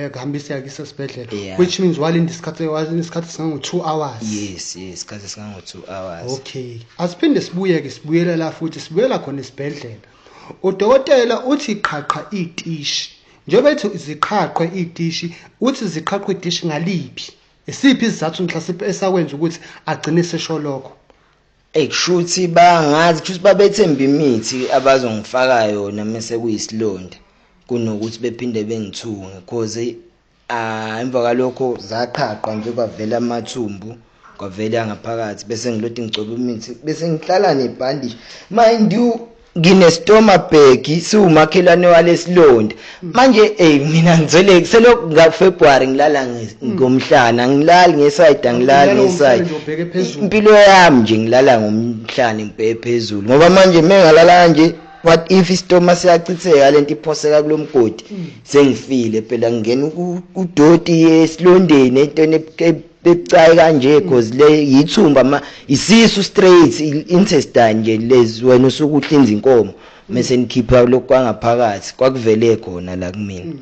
Speaker 2: Yakuhambisa yakisa esibhedlela?
Speaker 1: Yeah.
Speaker 2: Which means walinda isikhathi singango 2 hours?
Speaker 1: Yes, isikhathi singango 2 hours.
Speaker 2: Okay, asiphinde sibuye ke, sibuyela la futhi, sibuyela khona esibhedlela. Udokotela uthi qhaqha itishi. Njengoba ethi ziqhaqhwe itishi, uthi ziqhaqhwe itishi ngaliphi, isiphi isizathu mhlawumbe esakwenza ukuthi agcine sesho lokho?
Speaker 1: Ekushuthi bangazi, kushuthi babethemba imithi abazongifaka yona mase kuyisilonda kunokuthi bephinde bengithunge, because ah, emva kwalokho zaqhaqwa nje, kwavela amathumbu, kwavela ngaphakathi, bese ngilodi ngigcoba imithi, bese ngihlala nebhandishi. Mind you, ngine-stoma bag, siwumakhelwane walesilonda manje. Mina ngizwele selokhu nga-February ngilala ngomhlana, angilali ngeside, angilali
Speaker 2: Ulala ngomhlane
Speaker 1: ngeside.
Speaker 2: Nje ubheke phezulu.
Speaker 1: Impilo yami nje, ngilala ngomhlane ngibheke phezulu, ngoba manje mengalala kanje, what if istoma siyachitheka, lento iphoseka kulomgodi, sengifile phela, ngingena kudoti esilondeni, entweni ebucayi kanje, cause le yithumba ma isisu straight, intestine nje lezi, wena usuke uhlinza inkomo mase nikhipha lokhu kwangaphakathi. Kwakuvele khona la kumina,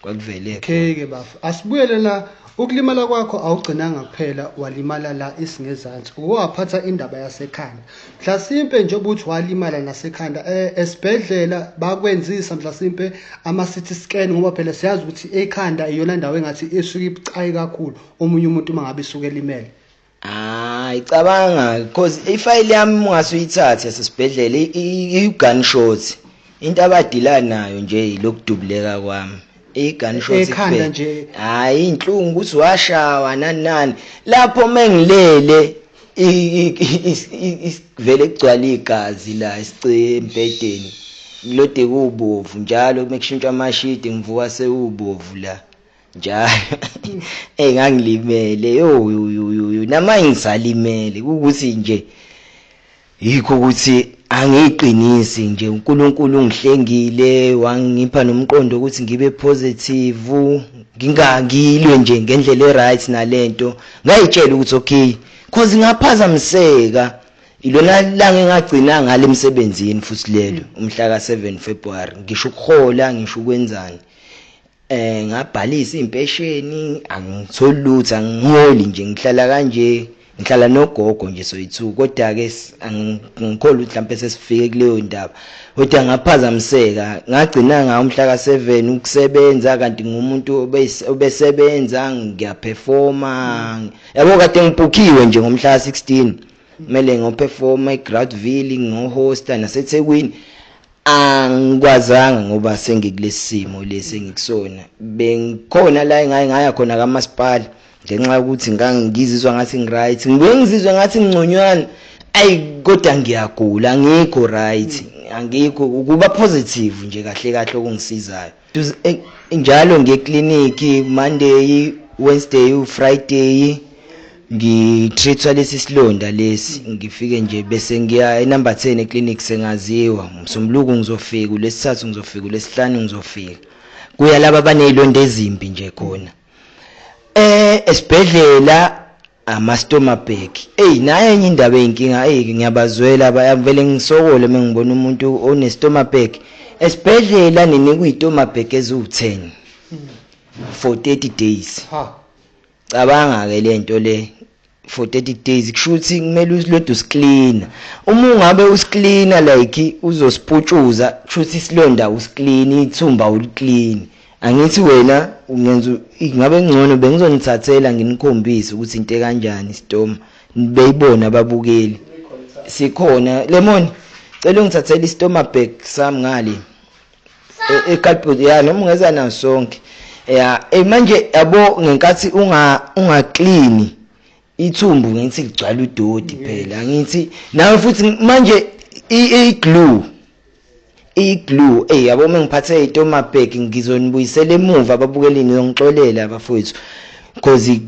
Speaker 1: kwakuvele khona.
Speaker 2: Okay ke bafu, asibuyele la. Ukulimala kwakho awugcinanga kuphela walimala la isingezansi, waphatha indaba yasekhanda. Mhlasimpe njengoba uthi walimala nasekhanda, esibhedlela bakwenzisa mhlasimpe ama-CT scan, ngoba phela siyazi ukuthi ekhanda iyona ndawo engathi isuke ibucayi kakhulu omunye umuntu uma ngabe isuke elimele.
Speaker 1: Hayi, cabanga, because ifayili yami ungasuyithatha yasesibhedlela, i-gunshot, into abadila nayo nje ilokudubuleka kwami, i-gunshot
Speaker 2: Ekhanda
Speaker 1: kuphela.
Speaker 2: nje?
Speaker 1: Hayi, inhlungu ukuthi washawa nani nani, lapho mengilele vele kugcwala igazi la embhedeni, lode kubovu njalo mekushintshwa amashidi, ngivuka sewubovu la njalo. Ngangilimele, yo yo yo yo yo, namanje ngisalimele, ukuthi nje yikho ukuthi angiqinisi nje. uNkulunkulu ungihlengile, wangipha nomqondo ukuthi ngibe positive, ngingangilwe nje ngendlela eright nalento. Ngayitshela ukuthi okay, cause ngaphazamiseka ilona langa engagcina ngale emsebenzini futhi lelo, umhla ka7 February, ngisho ukuhola, ngisho ukwenzani, ngabhalisa impesheni, angitholi lutho, angiholi nje, ngihlala kanje, ngihlala nogogo nje soyi2. Kodwa ke angikholwa ukuthi mhlawumbe sesifike kuleyo ndaba, kodwa ngaphazamiseka, ngagcina ngawo umhla ka7 ukusebenza, kanti ngumuntu obesebenza, ngiyaperforma, yabo, kade ngibhukhiwe nje ngomhla ka16, kumele ngoperforma eGroutville, ngohosta naseThekwini, angikwazanga ngoba sengikulesi simo lesi engikusona. Bengikhona la engaye ngaya khona kamasipala ngenxa yokuthi ngangizizwa ngathi ngiright, ngibuye ngizizwe ngathi ngingconywana, ayi, kodwa ngiyagula, angikho right, angikho ukuba positive nje kahle kahle. Okungisizayo njalo ngekliniki Monday, Wednesday, Friday, ngitreatwa lesi silonda lesi, ngifike nje bese ngiya enumber 10 eclinic, sengaziwa. Umsombuluko ngizofika, ulesithathu ngizofika, ulesihlanu ngizofika, kuya laba abanezilonda ezimbi nje khona esibhedlela, ama-stoma bag. Ey, naye enye indaba eyinkinga, ey, ngiyabazwela, bayavele ngisokole mengibona umuntu one-stoma bag esibhedlela, ninikwa iy'stoma bag eziwu-10 for 30 days.
Speaker 2: Ha.
Speaker 1: Cabanga ke lento le for 30 days, kusho ukuthi kumele usilode usiklina. Uma ungabe usiklina like uzosiputshuza, kusho ukuthi isilonda usiklini, ithumba uliklini. Angithi wena ungenza ingabe ngcono bengizonithathela nginikhombise ukuthi into ekanjani istoma, beyibona ababukeli. Sikhona lemon, cela ungithathele istoma bag sami ngale eCardboard, ya, noma ungeza naso sonke, ya. Manje yabo, ngenkathi unga clean ithumbu, ngithi ligcwala udoti phela, ngithi nawe futhi manje i-glue yabo, mengiphathe istoma bag, ngizonibuyisela emuva ababukelini, ngixolela abafowethu. Because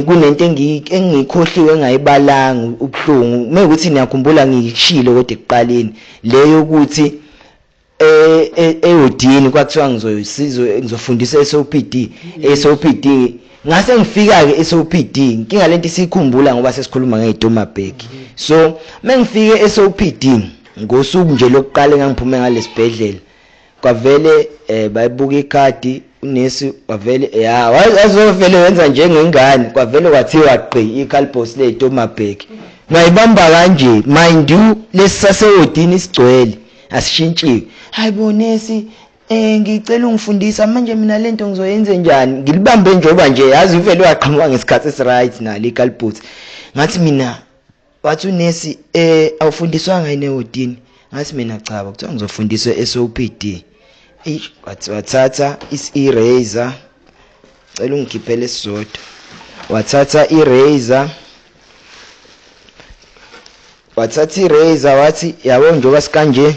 Speaker 1: kunento engiyikhohliwe engayibalanga ubuhlungu mekuthi niyakhumbula ngishilo kodwa ekuqaleni leyo ukuthi ehodini kwathiwa ngizoyisizo ngizofundisa SOPD SOPD ngase ngifika ke SOPD inkinga lento isikhumbula ngoba sesikhuluma ngezitoma bag. So mengifike SOPD ngosuku nje lokuqala engangiphume ngalesibhedlela, kwavele bayibuka ikhadi unesi, wavele ya wazovele wenza njengengane, kwavele kwathiwa gqi ikhalibhosi lezitoma bag. Ngayibamba kanje, mind you, lesisasewodini sigcwele asishintshiwe. Hayibo nesi, ngicela ungifundisa manje mina lento ngizoyenza njani? Ngilibambe njengoba nje yazi uvele waqhamuka ngesikhathi esiright nalo ikalibhosi. Ngathi mina, wathi unesi awufundiswanga yini ewodini? Ngathi mina cha, kuthiwa ngizofundiswa SOPD. Eish, wathi wathatha is-eraser, cela ungikhiphele esisodwa. Wathatha eraser, wathatha eraser wathi yabo njengoba sikanje,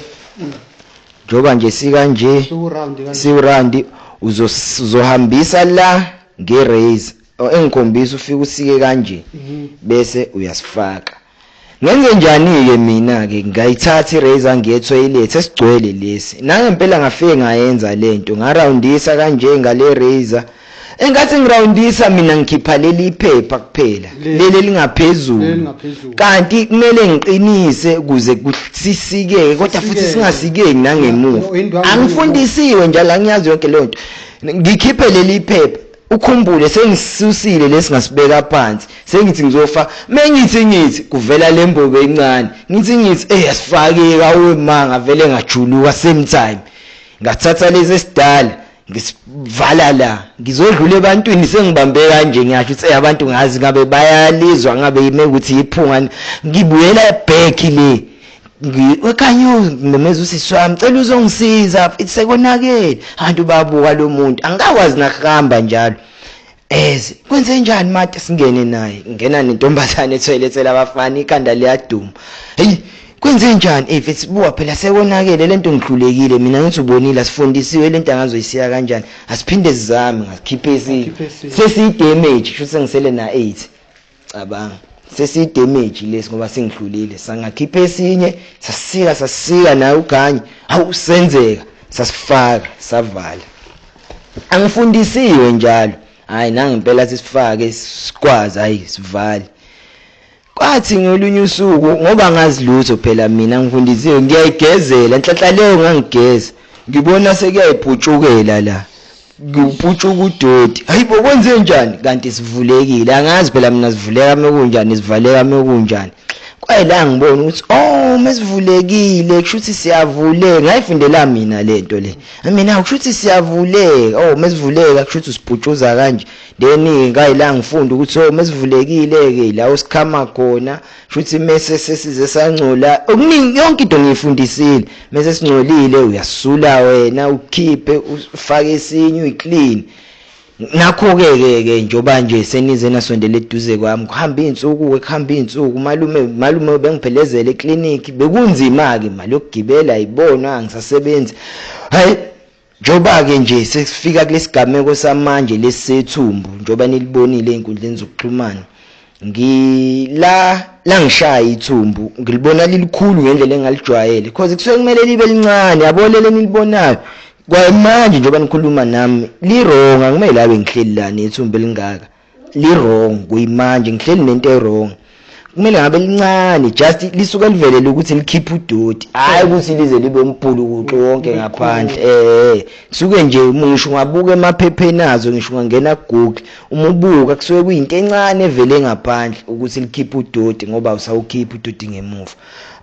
Speaker 1: njengoba nje sikanje,
Speaker 2: siwu-round kanje,
Speaker 1: siwu-round, uzohambisa la nge-razor engikhombisa ufike usike kanje, bese uyasifaka. Ngenze njani ke mina ke? Ngayithatha i-razor ngiye toilet esigcwele lesi, nangempela ngafike ngayenza lento, ngaroundisa kanje ngale razor. Engathi ngiroundisa mina ngikhipha leli iphepha kuphela, leli lingaphezulu,
Speaker 2: leli lingaphezulu,
Speaker 1: kanti kumele ngiqinise ukuze sisikeke, kodwa futhi singasikeki nangemuva. Angifundisiwe njalo, angiyazi yonke leyo nto. Ngikhiphe leli iphepha, ukhumbule sengisusile lesi ngasibeka phansi, sengithi ngizofa, mengithi ngithi kuvela lembobo encane, ngithi asifakeka awe ma, ngavele ngajuluka same time. Ngathatha lesi esidala ngisivala la, ngizodlula ebantwini sengibambe kanje, ngiyasho ukuthi abantu ngazi ngabe bayalizwa, ngabe ime ukuthi iphunga. Ngibuyela back le, wekanyo ngimemeza usisi wami, cela uzongisiza, sekonakele. Abantu babuka lo muntu, angikakwazi nakuhamba njalo. Eze kwenze njani mate singene naye, ngena nentombazane etoilet labafana, ikhanda liyaduma. Hey, kwenze njani? Mfethu buka phela sekonakele lento, ngihlulekile mina. Ngithi ubonile asifundisiwe lento, angazoyisiya kanjani? Asiphinde sizame. Ngakhipha esinye, sesiyi damage, kusho sengisele na 8. Cabanga, sesiyi damage lesi ngoba sengihlulile. Sangakhipha esinye, sasika sasika naye uganye, hawu senzeka, sasifaka savala. Angifundisiwe njalo. Hayi nangempela sisifake sikwazi, hayi sivale. Kwathi ngolunye usuku, ngoba ngazi lutho phela mina ngifundisiwe, ngiyayigezela nhlanhla leyo, ngangigeza ngibona sekuyayiputshukela la, kuputshuka udoti. Hayibo, kwenze njani? Kanti sivulekile. Angazi phela mina sivuleka mekunjani, sivaleka mekunjani. Kwaye la ngibona ukuthi oh, mesivulekile kusho ukuthi siyavuleka. Ngayifundela mina lento le mina, kusho ukuthi siyavuleka. Oh, mesivuleka kusho ukuthi usiputshuza kanje. Then ngayila ngifunda ukuthi oh, mesivulekile ke la usikhama khona, kusho ukuthi mase sesize sangcola okuningi. Yonke into ngiyifundisile. Mase singcolile uyasula wena, ukhiphe ufake esinye, uyiclean. Nakho ke ke njoba nje senize nasondela eduze kwami, kuhamba izinsuku, kuhamba izinsuku, malume bengiphelezele eclinic. Bekunzima ke, imali yokugibela ayibona, angisasebenzi. Hayi njoba ke nje sesifika kulesigameko samanje lesethumbu, njoba nilibonile einkundleni zokuxhumana, ngila la ngishaya ithumbu ngilibona lilikhulu ngendlela engalijwayele, because kusuke kumele libe lincane. Yabo lele nilibonayo kwamanje njengoba nikhuluma nami li wrong, akumele abe ngihleli la nethumbu elingaka, li wrong. Kuyimanje ngihleli nento e wrong, kumele ngabe lincane, just lisuke livelele ukuthi likhiphe udoti, hayi ukuthi lize libe umphulukuxo wonke ngaphandle. Kusuke nje ngisho ungabuka emaphepheni azo, ngisho ungangena ku Google uma ubuka, kusuke kuyinto encane evele ngaphandle ukuthi likhiphe udoti, ngoba usawukhipha udoti ngemuva.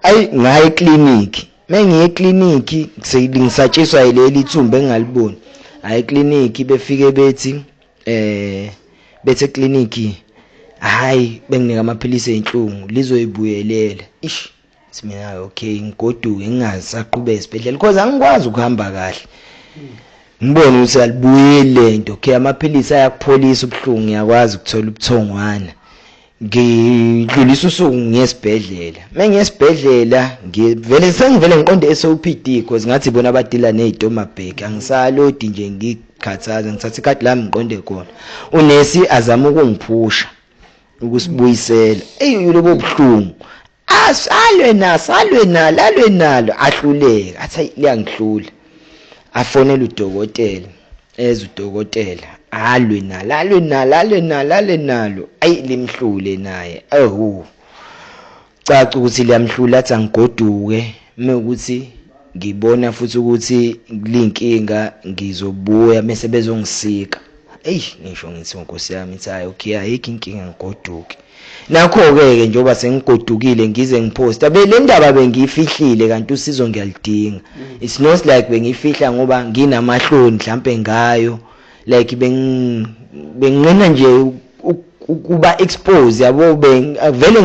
Speaker 1: Ayi, ngaye eclinic, mengiye eclinic ngisatshiswa yileli ithumbu engingaliboni. Hayi, eclinic befike bethi bethe eclinic hayi, benginika amaphilisi einhlungu, lizoyibuyelela. Ish, mina okay, ngigoduke ngingasaqhubeka esibhedlela because angikwazi ukuhamba kahle, ngibone ukuthi alibuyeli lento. Okay, amaphilisi ayakupholisa ubuhlungu, ngiyakwazi ukuthola ubuthongwana. Ngidlulisa usuku ngiyesibhedlela. Mengiyesibhedlela ngivele sengivele ngiqonde eSOPD because ngathi bona abadila nezitoma bag, angisalodi nje ngikhathaza, ngithatha ikhadi lami ngiqonde khona. Unesi azama ukungiphusha ukusibuyisela. Eyi lobo buhlungu. Asalwe naso, alwe nalo, alwe nalo, ahluleka. Athi ayi liyangihlula. Afonele udokotela, eze udokotela, alwe nalo, alwe nalo, alwe nalo, alwe nalo. Ayi limhlule naye. Ewu. Caca ukuthi liyamhlula, athi angigoduke mekuthi ngibona futhi ukuthi linkinga ngizobuya mase bezongisika. Eyi ngisho ngithi nkosi yami, ithi hayi okay ayikho inkinga ngigoduke. Nakho-ke ke njengoba sengigodukile ngize ngiphosta be le ndaba bengiyifihlile kanti usizo ngiyalidinga. It's not like bengiyifihla ngoba nginamahloni mhlambe ngayo, like benginqena nje ukuba expose yabo, vele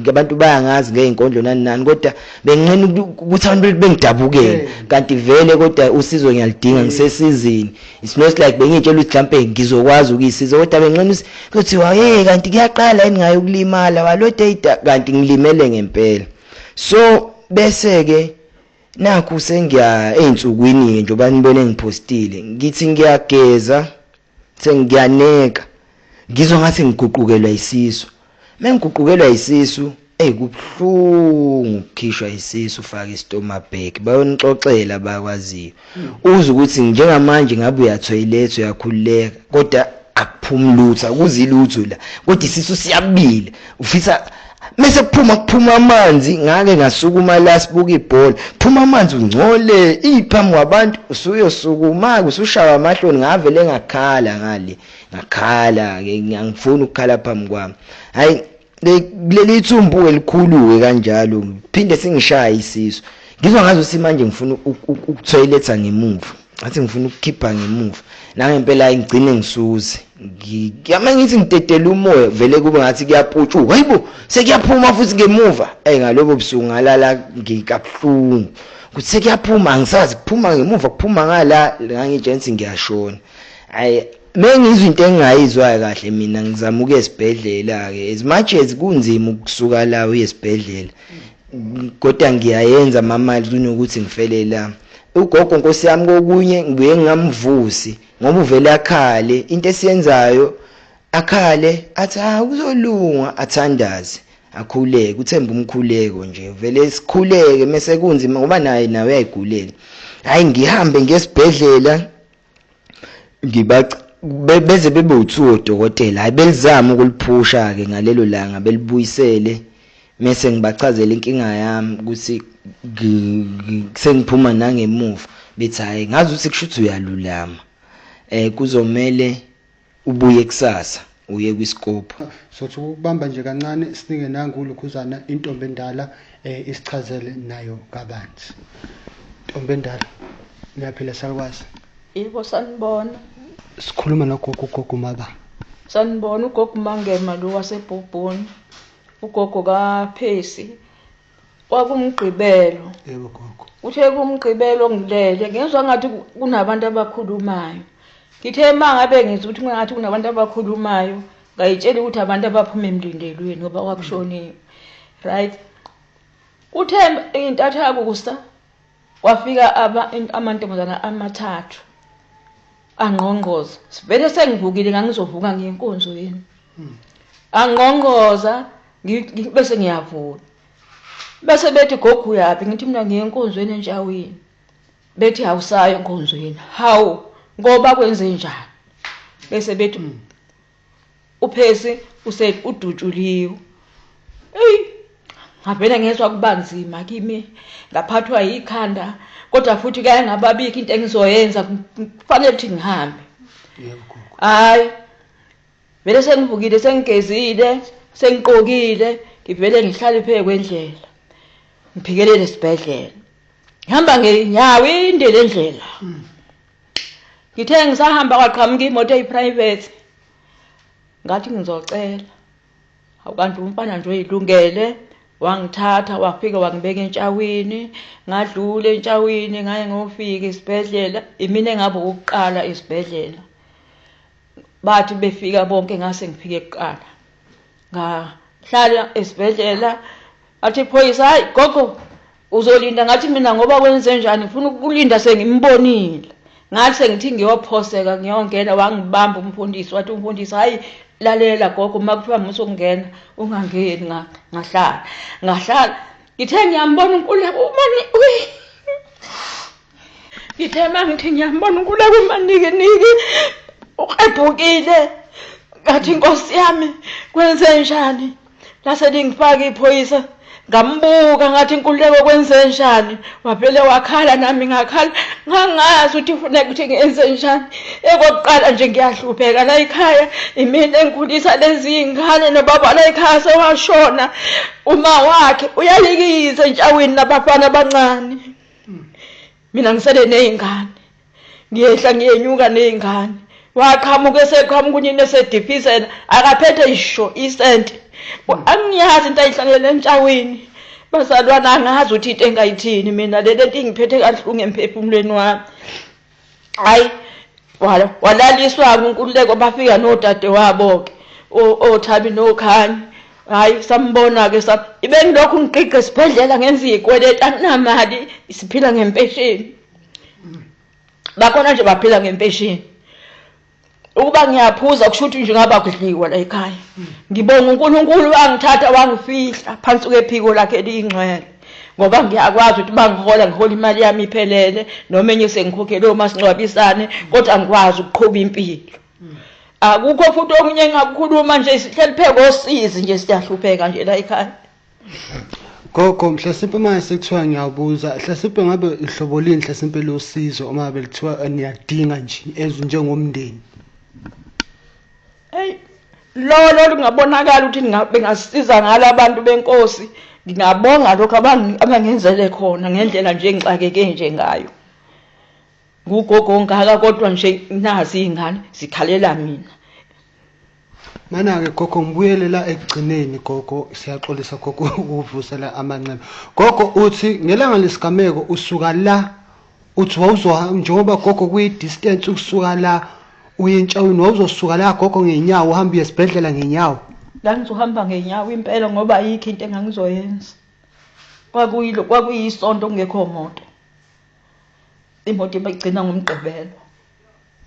Speaker 1: abantu bayangazi ngey'nkondlo nani nani, kodwa benginqena ukuthi abantu bengidabukele kanti vele kodwa usizo ngiyalidinga, ngisesizini. It's not like bengiyitshela ukuthi mhlambe ngizokwazi ukuyisiza, kodwa benginqena ukuthi kuthiwa hey kanti kuyaqala yini ngayo ukulimala walode kanti ngilimele ngempela. So bese ke nakhu sengiya ey'nsukwini ke njengoba nibone ngipostile, ngithi ngiyageza sengiyaneka ngizwa ngathi ngiguqukelwa isisu. Mengiguqukelwa isisu, ey kubuhlungu ukukhishwa isisu ufake istomach bag, bayonixoxela abakwaziyo. Uze ukuthi njengamanje ngabe uya toilet uyakhululeka, kodwa akuphumi lutho, akuzi lutho la, kodwa isisu siyabila, ufisa mase kuphuma amanzi. Ngake ngasukuma la sibuka ibhola, phuma amanzi ungcole iphambi kwabantu, usuyosukuma usushaya amahloni. Ngavele ngakhala ngale, ngakhala ke, ngiyangifuna ukukhala phambi kwami. Hayi kuleli thumbu elikhulu ke kanjalo, phinde singishaya isisu, ngizwa ngazo simanje ngifuna ukuthoyiletha ngemuva, ngathi ngifuna ukukhipha ngemuva. Nangempela ngigcine ngisuze ngiyama ngithi ngidedela umoya, vele kube ngathi kuyaputshuka, hayibo sekuyaphuma futhi ngemuva. Ey ngalobo busuku ngalala ngikabuhlungu ukuthi sekuyaphuma, angisazi kuphuma ngemuva kuphuma ngala, ngangitshela ukuthi ngiyashona. Hayi mengizwa into engingayizwayo kahle mina, ngizama ukuya esibhedlela ke, as much as kunzima ukusuka la uye esibhedlela, kodwa ngiyayenza amamali kunokuthi ngifele la. Ugogo nkosi yami kokunye ngibuye ngingamvusi ngoba uvele akhale, into esiyenzayo akhale athi ah kuzolunga, athandaze akhuleke, uthemba umkhuleko nje, vele sikhuleke mase kunzima ngoba naye uyayigulela. Hayi ngihambe ngesibhedlela ngibaca beze bebe u2 odokotela, hayi belizama ukuliphusha ke ngalelo langa belibuyisele, mase ngibachazela inkinga yami ukuthi sengiphuma nangemuva, bethi hayi ngazi ukuthi kusho uyalulama, kuzomele ubuye kusasa uye kwiscope.
Speaker 2: Sothi ukubamba nje kancane sinike nangu lokhuzana intombi endala isichazele nayo kabanzi. Ntombi endala, niyaphila salukwazi?
Speaker 3: Yebo sanibona.
Speaker 2: Sikhuluma nogogo, ugogo maba.
Speaker 3: Sanibona ugogo Mangema lo waseBhobhoni. Ugogo kaPhesi. Kwakumgqibelo.
Speaker 2: Yebo gogo.
Speaker 3: Uthe kumgqibelo ngilele ngezwa ngathi kunabantu abakhulumayo. Ngithe mangabe ngizwa ukuthi ngathi kunabantu abakhulumayo, ngayitshela ukuthi abantu abaphuma emlindelweni ngoba kwakushoniwe. Right? Uthe intatha kusa kwafika amantombazana amathathu angqongqoza. Sivele sengivukile ngangizovuka ngiyenkonzo yini. Angqongqoza bese ngiyavula. Bese bethi gogo uyapi, ngithi mina ngiyenkonzweni entshawini. Bethi awusayo enkonzweni. Hawu ngoba kwenze njani? Bese bethi uPhesi udutshuliwe. Ey ngavele ngezwa kubanzima kimi, ngaphathwa yikhanda, kodwa futhi kuyaye ngababikho into engizoyenza, kufanele ukuthi ngihambe.
Speaker 2: Yebo gogo.
Speaker 3: Hayi vele sengivukile, sengigezile, sengiqokile, ngivele ngihlale phe kwendlela, ngiphikelele esibhedlela. Ngihamba ngenyawo inde lendlela. Ngithe ngisahamba kwaqhamuka imoto eyiprivate, ngathi ngizocela. Awukanti umfana nje oyilungele, wangithatha wafika wangibeka entshawini, ngadlula entshawini ngaye ngofika esibhedlela. Imina engabe ukuqala esibhedlela. Bathi befika bonke ngase ngifike kuqala. Ngahlala esibhedlela, athi iphoyisa, hayi gogo uzolinda. Ngathi mina ngoba kwenze njani, ngifuna ukulinda sengimbonile. Ngathi sengithi ngiyophoseka ngiyongena, wangibamba umfundisi, wathi umfundisi, hayi lalela gogo, uma kuthiwa musukungena ungangeni. Ngahlala ngahlala, ngithe ngiyambona uNkululeko umani, ngithe mangithi ngiyambona uNkululeko umanikiniki uqebhukile. Ngathi inkosi yami kwenze njani? Lase lingifaka iphoyisa, ngambuka ngathi inkululeko kwenze njani? Wavele wakhala, nami ngakhala, ngangazi ukuthi kufuneka ukuthi ngenze njani. Ekokuqala nje ngiyahlupheka la ekhaya, imina engikhulisa lezi iy'ngane, nobaba la ekhaya sewashona, uma wakhe uyalikisa entshawini nabafana abancane, mina ngisele ney'ngane, ngiyehla ngiyenyuka ney'ngane. Waqhamuka eseqhamuka unina esedifisela, akaphethe isho isenti, angiyazi into ayihlangele entshawini. Bazalwana, angazi ukuthi into engayithini mina, le lento ingiphethe kabuhlungu emphefumulweni wami. Hayi, walaliswa-ke uNkululeko, bafika nodade wabo-ke oThabi noKhanye. Hhayi, sambona-ke, ibe ngilokhu ngiqiqa esibhedlela ngenza iy'kweleti, anginamali, siphila ngempesheni. Bakhona nje baphila ngempesheni. Ukuba ngiyaphuza kusho ukuthi nje ngaba kudliwa la ekhaya. Ngibonga uNkulunkulu wangithatha wangifihla phansi kwephiko lakhe eliyingcwele, ngoba ngiyakwazi ukuthi bangihola, ngihola imali yami iphelele, noma enye sengikhokhele omasingcwabisane, kodwa angikwazi ukuqhuba impilo. Akukho futhi okunye engakukhuluma nje, sihleli phe kosizi nje, siyahlupheka nje la ekhaya.
Speaker 2: Gogo, mhlasimpe manje sekuthiwa ngiyabuza, mhlasimpe ngabe ihlobo lini mhlasimpe losizo uma ngabe kuthiwa niyadinga nje njengomndeni?
Speaker 3: Hey, lolo lungabonakala ukuthi bengasiza ngalo abantu benkosi, ngingabonga lokho abangenzele khona ngendlela nje engixakeke nje ngayo. Ngugogo ongaka kodwa nje nazi iy'ngane zikhalela mina.
Speaker 2: Mana-ke gogo, ngibuyele la ekugcineni gogo, siyaxolisa gogo ukuvusela amanxeba. Gogo uthi ngelanga lesigameko usuka la, uthi wawuzohamba njengoba gogo kuyi-distance ukusuka la uye entshawini, wawuzosuka la gogo ngenyawo uhambe uye esibhedlela ngenyawo?
Speaker 3: La ngizohamba ngenyawo impela, ngoba ayikho into engangizoyenza. Kwakuyisonto kungekho moto. Imoto ibigcina ngoMgqibelo.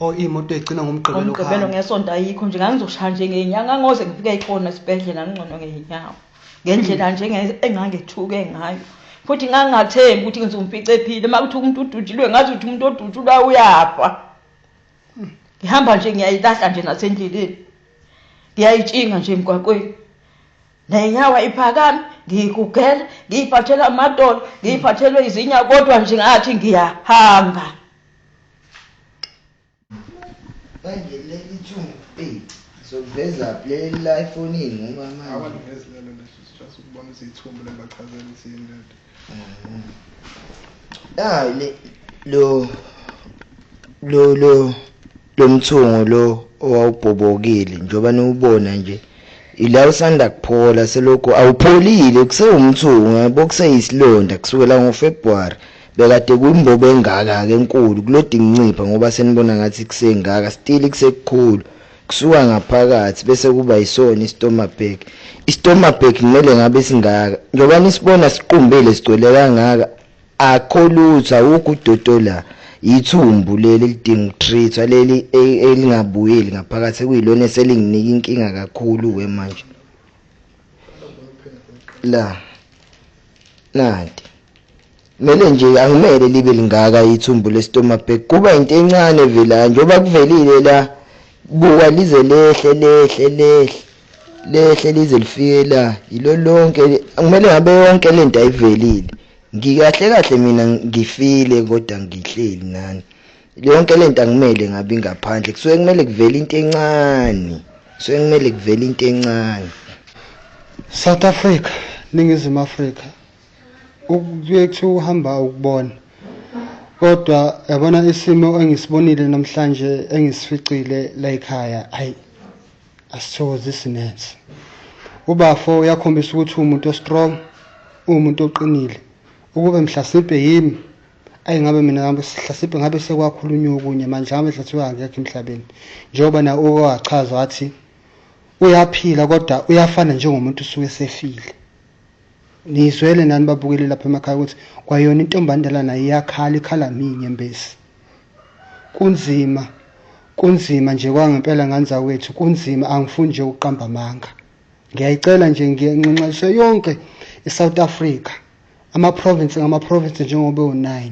Speaker 2: Oh, imoto igcina ngoMgqibelo.
Speaker 3: NgoMgqibelo ngesonto ayikho nje, ngangizoshaya nje ngezinyawo, ngangoze ngifike khona esibhedlela ngingcono ngezinyawo. Ngendlela nje engangethuke ngayo. Futhi ngangingathembi ukuthi ngizomfica ephile, uma kuthi umuntu udutshulwe ngazi ukuthi umuntu odutshulwa uyafa. Ngihamba nje ngiyayilahla nje nasendleleni. Ngiyayitshinga nje emgwaqweni. Nenyawo ayiphakami, ngiyigugela, ngiyiphathela amadolo, ngiyiphathelwe izinyawo, kodwa nje ngathi ngiyahamba.
Speaker 1: Manje leli thumbu sokuveza leli la efonini ngoba manje
Speaker 4: abalivezi lelo leso, just ukubona ukuthi ithumbu lembachazela ukuthi yini lento.
Speaker 1: Ah, le lo lo lo lo mthungo lo owawubhobokile njengoba niwubona nje, ila usanda kuphola, selokhu awupholile kusewumthungo yabo, kuseyisilonda kusukela ngoFebruary. Bekade kuyimbobo engaka ke enkulu, kulodi ngincipha ngoba senibona ngathi kusengaka, still kusekukhulu, kusuka ngaphakathi bese kuba yisona istomach bag. Istomach bag kumele ngabe singaka, njengoba nisibona siqumbile sigcwele kangaka, akho lutho, awukho udodo la, ithumbu leli lidinga ukutreatwa, leli elingabuyeli ngaphakathi ekuyilona eselinginika inkinga kakhulu ke manje. La nanti mele nje angimele libe lingaka ithumbu lestomach bag, kuba into encane vela njengoba kuvelile la, buka lize lehle lehle lehle lehle lize lifike la, yilo lonke kumele ngabe yonke lento ayivelile. Ngikahle kahle mina ngifile kodwa ngihleli nani, yonke lento angimele ngabe ingaphandle, kusuke kumele kuvele into encane, kusuke kumele kuvele into encane.
Speaker 2: South Africa, Ningizimu Afrika, ukuye kuthiwa uhamba ukubona, kodwa yabona isimo engisibonile namhlanje engisificile la ekhaya, hayi asithokozisi neze. Ubafo uyakhombisa ukuthi uwumuntu o-strong, uwumuntu oqinile. Ukube mhlasimpe yimi, ayi ngabe mina ngabe mhlasimpe ngabe sekwakhulunywa okunye manje, ngabe hlathiwa angekho emhlabeni. Njengoba na uke wachaza wathi Uyaphila kodwa uyafana njengomuntu usuke esefile. Nizwele nani babukele lapha emakhaya ukuthi kwayona intombandela nayo iyakhala, ikhala minyembezi. Kunzima, kunzima nje kwangempela ngane zakwethu, kunzima, angifuni nje ukuqamba amanga. Ngiyayicela nje, ngiyanxenxisa yonke iSouth Africa, ama-province ngama-province njengoba ewu-9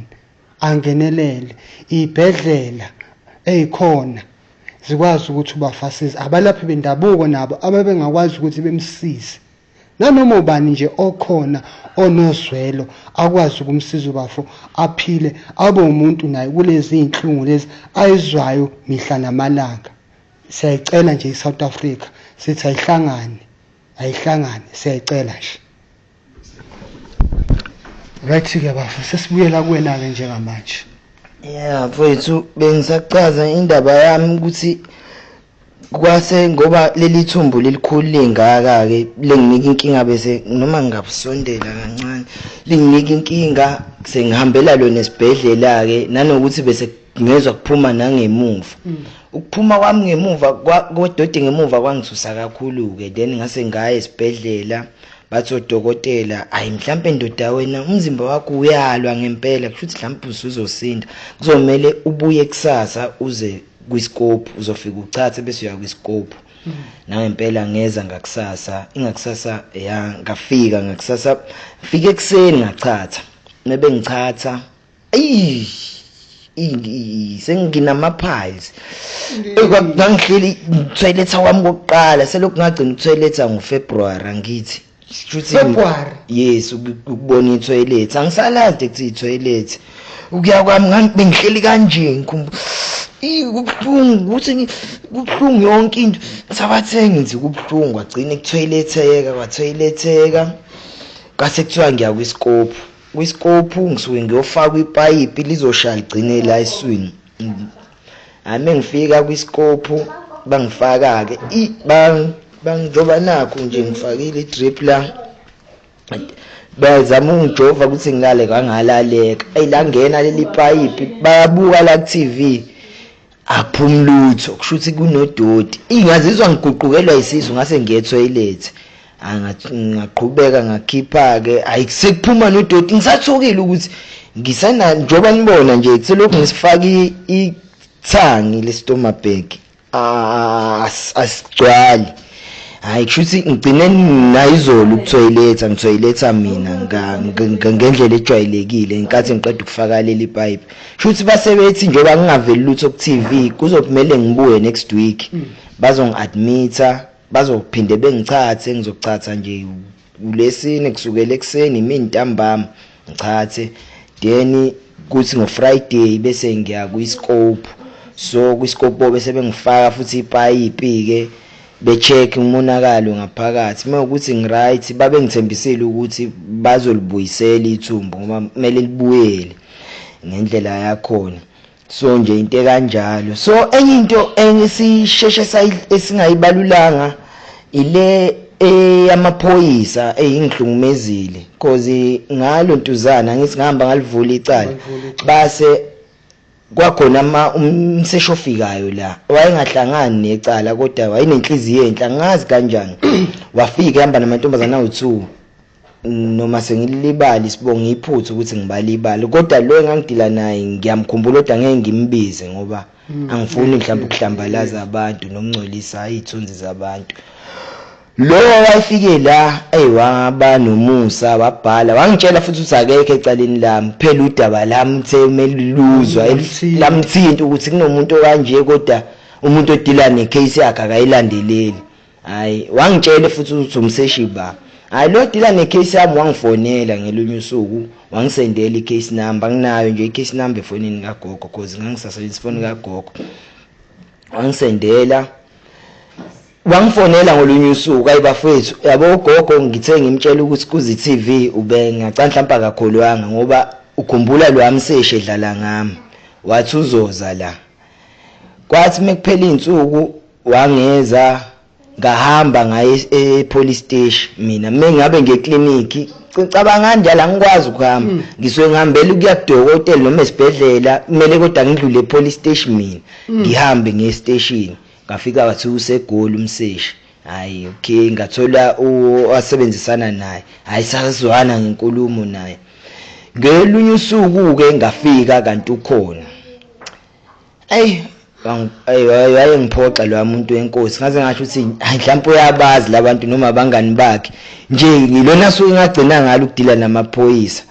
Speaker 2: angenelele, iy'bhedlela ey'khona zikwazi ukuthi ubafasize, abalaphi bendabuko nabo ababengakwazi ukuthi bemsize, nanoma ubani nje okhona onozwelo akwazi ukumsiza ubafo aphile, abe umuntu naye kulezi iy'nhlungu lezi ayizwayo mihla namalanga. Siyayicela nje iSouth Africa, sithi ayihlangane, ayihlangane, siyayicela nje. Right-ke bafo, sesibuyela kuwena-ke njengamanje.
Speaker 1: Yeah mfowethu, bengisachaza indaba yami ukuthi kwase ngoba leli thumbu lelikhulu lingaka ke lenginika inkinga, bese noma ngingabusondela kancane linginika inkinga, sengihambela lona esibhedlela ke, nanokuthi bese ngezwa kuphuma nangemuva. Ukuphuma kwami ngemuva kwedodi ngemuva kwangithusa kakhulu ke, then ngase ngaya esibhedlela, bathi odokotela, ayi mhlambe ndoda wena umzimba wakho uyalwa ngempela, kusho ukuthi mhlambe usuzosinda, kuzomele ubuye kusasa uze kwiscope, uzofika uchathe bese uya kwiscope. Nangempela ngeza ngakusasa, ingakusasa ya ngafika ngakusasa, ngifike ekuseni ngachatha, mebe ngichatha ayi senginama piles. Ngangihleli toilet wami kokuqala, selokhu ngagcina ukutoilet ngoFebruary, angithi shuthi
Speaker 2: February?
Speaker 1: Yes, ukubona itoilet angisalazi ukuthi itoilet ukuya kwami bengihleli kanje, ngikhumbula kubuhlungu ukuthi kubuhlungu yonke into, ngisabathe ngithi kubuhlungu, kwagcina kutoiletheka, kwatoiletheka, kwase kuthiwa ngiya kwiscope. Kwiscope ngisuke ngiyofaka ipayipi lizoshaya ligcine la eswini. Hayi ngifika kwiscope bangifaka ke bangijoba, nakho nje ngifakile idrip la, bazama ungijova ukuthi ngilale, kwangalaleka, eyi la ngena leli payipi, bayabuka la ku TV aphumi lutho, kusho ukuthi kunodoti. Ingazizwa ngiguqukelwa isisu, ngase ngiye toilet, ngaqhubeka ngakhipha ke, ayi sekuphuma nodoti, ngisathukile ukuthi ngisana njoba nibona nje selokhu ngisifaka ithangi le stomach bag asigcwali. Hayi kusho ukuthi ngigcine nayizolo ukutoilet, ngitoiletha mina ngendlela ejwayelekile ngenkathi ngiqeda ukufaka leli pipe. Kusho ukuthi base bethi njengoba ngingaveli lutho ku TV kuzokumele ngibuye next week, bazongi-admit-a, bazophinde bengichathe, ngizochatha nje ulesine kusukela ekuseni imini ntambama ngichathe, then kuthi ngoFriday bese ngiya kwiscope. So kwiscope bese bengifaka futhi ipayipi ke, becheck umonakalo ngaphakathi, mawukuthi ngiright babe ngithembisile ukuthi bazolibuyisela ithumbu ngoba kumele libuyele ngendlela yakhona. So nje into ekanjalo. So enye into engisisheshe esingayibalulanga ile eyamaphoyisa eyingihlukumezile, cause ngalo ntuzana ngithi ngihamba ngalivula icala, base kwakhona ama umsesho ofikayo la wayengahlangani necala kodwa wayenenhliziyo enhle, angazi kanjani, wafika ehamba namantombazana awu2, noma sengilibali sibonga iphutha ukuthi ngibalibali, kodwa lo engangidila naye ngiyamkhumbula kodwa ngeke ngimbize ngoba angifuni mhlawumbe ukuhlambalaza abantu nokungcolisa izithunzi zabantu. Lo wayefike la waba nomusa, wabhala wangitshela futhi ukuthi akekho ecaleni lami, phela udaba lami uthe kumele luzwa lamthinta ukuthi kunomuntu okanje kodwa umuntu odila necase yakhe akayilandeleli. Hayi wangitshela futhi ukuthi umseshi ba, hayi lo dila necase yami, wangifonela ngelunye usuku wangisendela icase number, nginayo nje icase number efonini kagogo cause ngangisasebenzisa ifoni kagogo, wangisendela, wangifonela ngolunye usuku. Ayi bafethu, yabo ugogo ngithe ngimtshela ukuthi kuzi TV ube ngacanga mhlawumbe akakholwanga ngoba ukhumbula lo amseshe edlala ngami, wathi uzoza la, kwathi mekuphela izinsuku wangeza, ngahamba ngaye e police station. Mina mengabe ngeclinic cabanga njalo angikwazi ukuhamba, ngisuke ngihambela ukuya kudokotela noma esibhedlela, kumele kodwa ngidlule e police station, mina ngihambe nge station, ngafika wathi usegoli umseshi. Hayi okay, ngathola owasebenzisana naye, hayi sazwana ngenkulumo naye. Ngelunye usuku ke ngafika kanti ukhona. Ayi wayengiphoxa lo muntu wenkosi, ngaze ngasho ukuthi mhlawumbe uyabazi labantu noma abangani bakhe nje. Ngilona suku ngagcina ngalo ukudila namaphoyisa,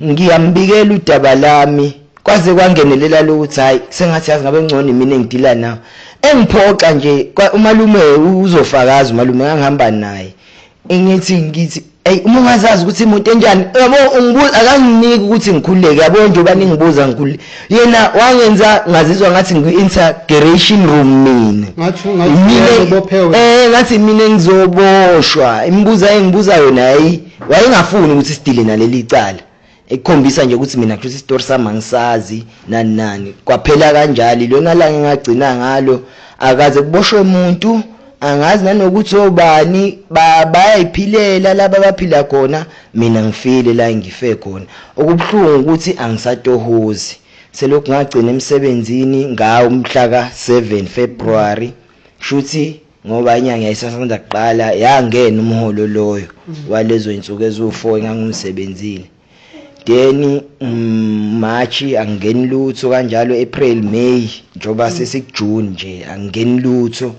Speaker 1: ngiyambikela udaba lami, kwaze kwangenelela lokuthi hayi sengathi yazi ngabe ngcono mina engidila nawe. Engiphoxa nje umalume uzofakaza, umalume ngangihamba naye, ngithi ey uma ungazazi ukuthi imoto enjani yabo, ungibuza akanginiki ukuthi ngikhululeke yabo, njengoba ningibuza ngikhululeke. Yena wangenza ngazizwa ngathi ngi-integration room mina, ngathi mina ngizoboshwa. Imibuzo engibuza yona hayi wayengafuni ukuthi sidile naleli cala, ekukhombisa nje ukuthi mina kusho isitori sami angisazi nani nani. Kwaphela kanjalo lona la ngingagcina ngalo, akaze kuboshwe umuntu, angazi nanokuthi obani bayayiphilela laba abaphila khona, mina ngifile la ngife khona. Okubuhlungu ukuthi angisatohozi, selokhu ngagcina emsebenzini ngawo umhla ka-7 February, shuthi ngoba inyanga yayisasanda kuqala, yangena umholo loyo walezo insuku eziwu-4 engangimsebenzile. Then March angeni lutho kanjalo, April, May, njoba sesiku-June nje angeni lutho.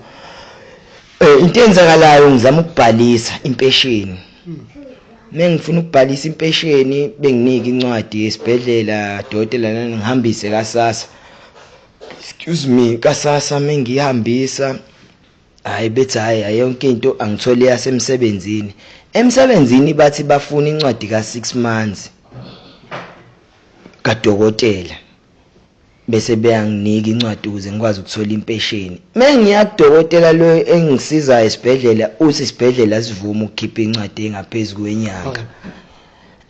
Speaker 1: Into eyenzakalayo ngizama ukubhalisa impesheni. Mengifuna ukubhalisa impesheni benginika incwadi esibhedlela, dokotela ngihambise kaSASSA. Excuse me, kaSASSA mengihambisa hayi bethi hayi yonke into angithole yasemsebenzini. Emsebenzini bathi bafuna incwadi ka6 months kadokotela, bese beyanginika incwadi ukuze ngikwazi ukuthola impesheni. Mengiya kudokotela lo engisiza esibhedlela, uthi isibhedlela sivuma ukukhipha incwadi engaphezulu kwenyanga.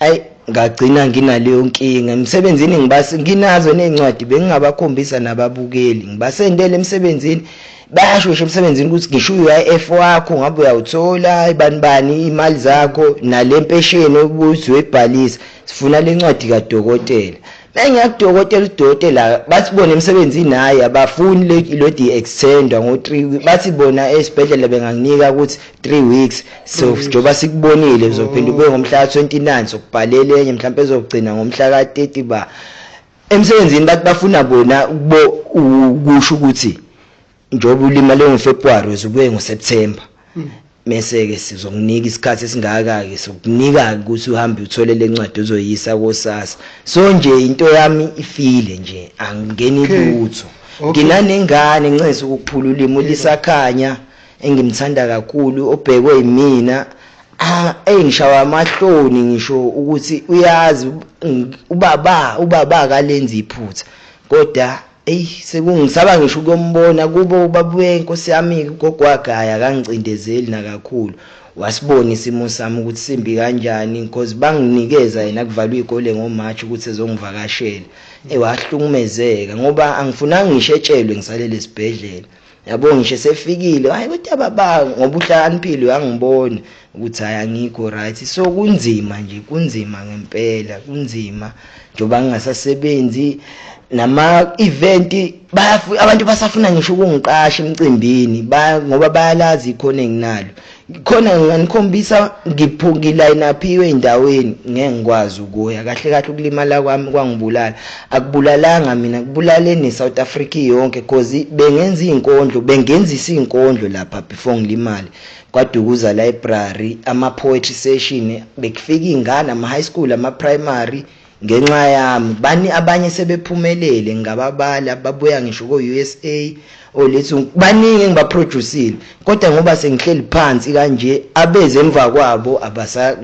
Speaker 1: Ayi ngagcina nginaleyo nkinga emsebenzini, nginazo nezincwadi bengingabakhombisa nababukeli, ngibasendele emsebenzini, bayasho ngisho emsebenzini ukuthi ngisho u-UIF wakho ngabe uyawuthola ibani bani imali zakho nale mpesheni obuthi uyibhalisa, sifuna le ncwadi kadokotela. Mengiya kudokotela, udokotela bathi bona emsebenzini hayi abafuni lo di-extendwa ngo-3, bathi bona esibhedlela benganginika ukuthi 3 weeks, so njengoba sikubonile uzophinda ube ngomhla ka-29, sokubhalela enye mhlawumbe ezogcina ngomhla ka-30 ba. Emsebenzini bathi bafuna bona ukusho ukuthi njengoba ulimale ngoFebruary uzobuye ngoSeptember, mese ke sizokunika isikhathi esingaka ke sokunika ukuthi uhambe uthole lencwadi ozoyisa koSASSA. So nje into yami ifile nje, angingeni lutho. Nginanengane ncese ukuphula ulimi ulisakhanya engimthanda kakhulu obhekwe yimina, engishawa amahloni ngisho ukuthi uyazi ubaba akalenzi iphutha, kodwa ey sekungisaba ngisho ukumbona kubo babuye inkosi yami ugogo wakhe akangicindezeli nakakhulu, wasibona isimo sami ukuthi simbi kanjani, because banginikeza yena kuvalwa izikole ngoMarch ukuthi ezongivakashela. Wahlukumezeka ngoba angifunanga ngisho etshelwe ngisalele esibhedlela yabo, ngisho sefikile hayi kodwa baba ngoba uhlakaniphile uyangibona ukuthi hayi angikho right. So kunzima nje, kunzima ngempela, kunzima njengoba ngingasasebenzi nama event, abantu basafuna ngisho ukungiqasha emcimbini ngoba bayalazi ikhona enginalo khona, nginikhombisa ngiline uphiwe endaweni ngeke ngikwazi ukuya. Kahle kahle ukulimala kwami kwangibulala, akubulalanga mina, kubulale neSouth Africa yonke, because bengenza izinkondlo, bengenzisa izinkondlo lapha before ngilimale kwaDukuza Library, ama poetry session bekufika izingane ama high school ama primary ngenxa yami. Bani abanye sebephumelele ngababala babuya ngisho ko USA olethu, baningi engibaproduceile, kodwa ngoba sengihleli phansi kanje abeze emva kwabo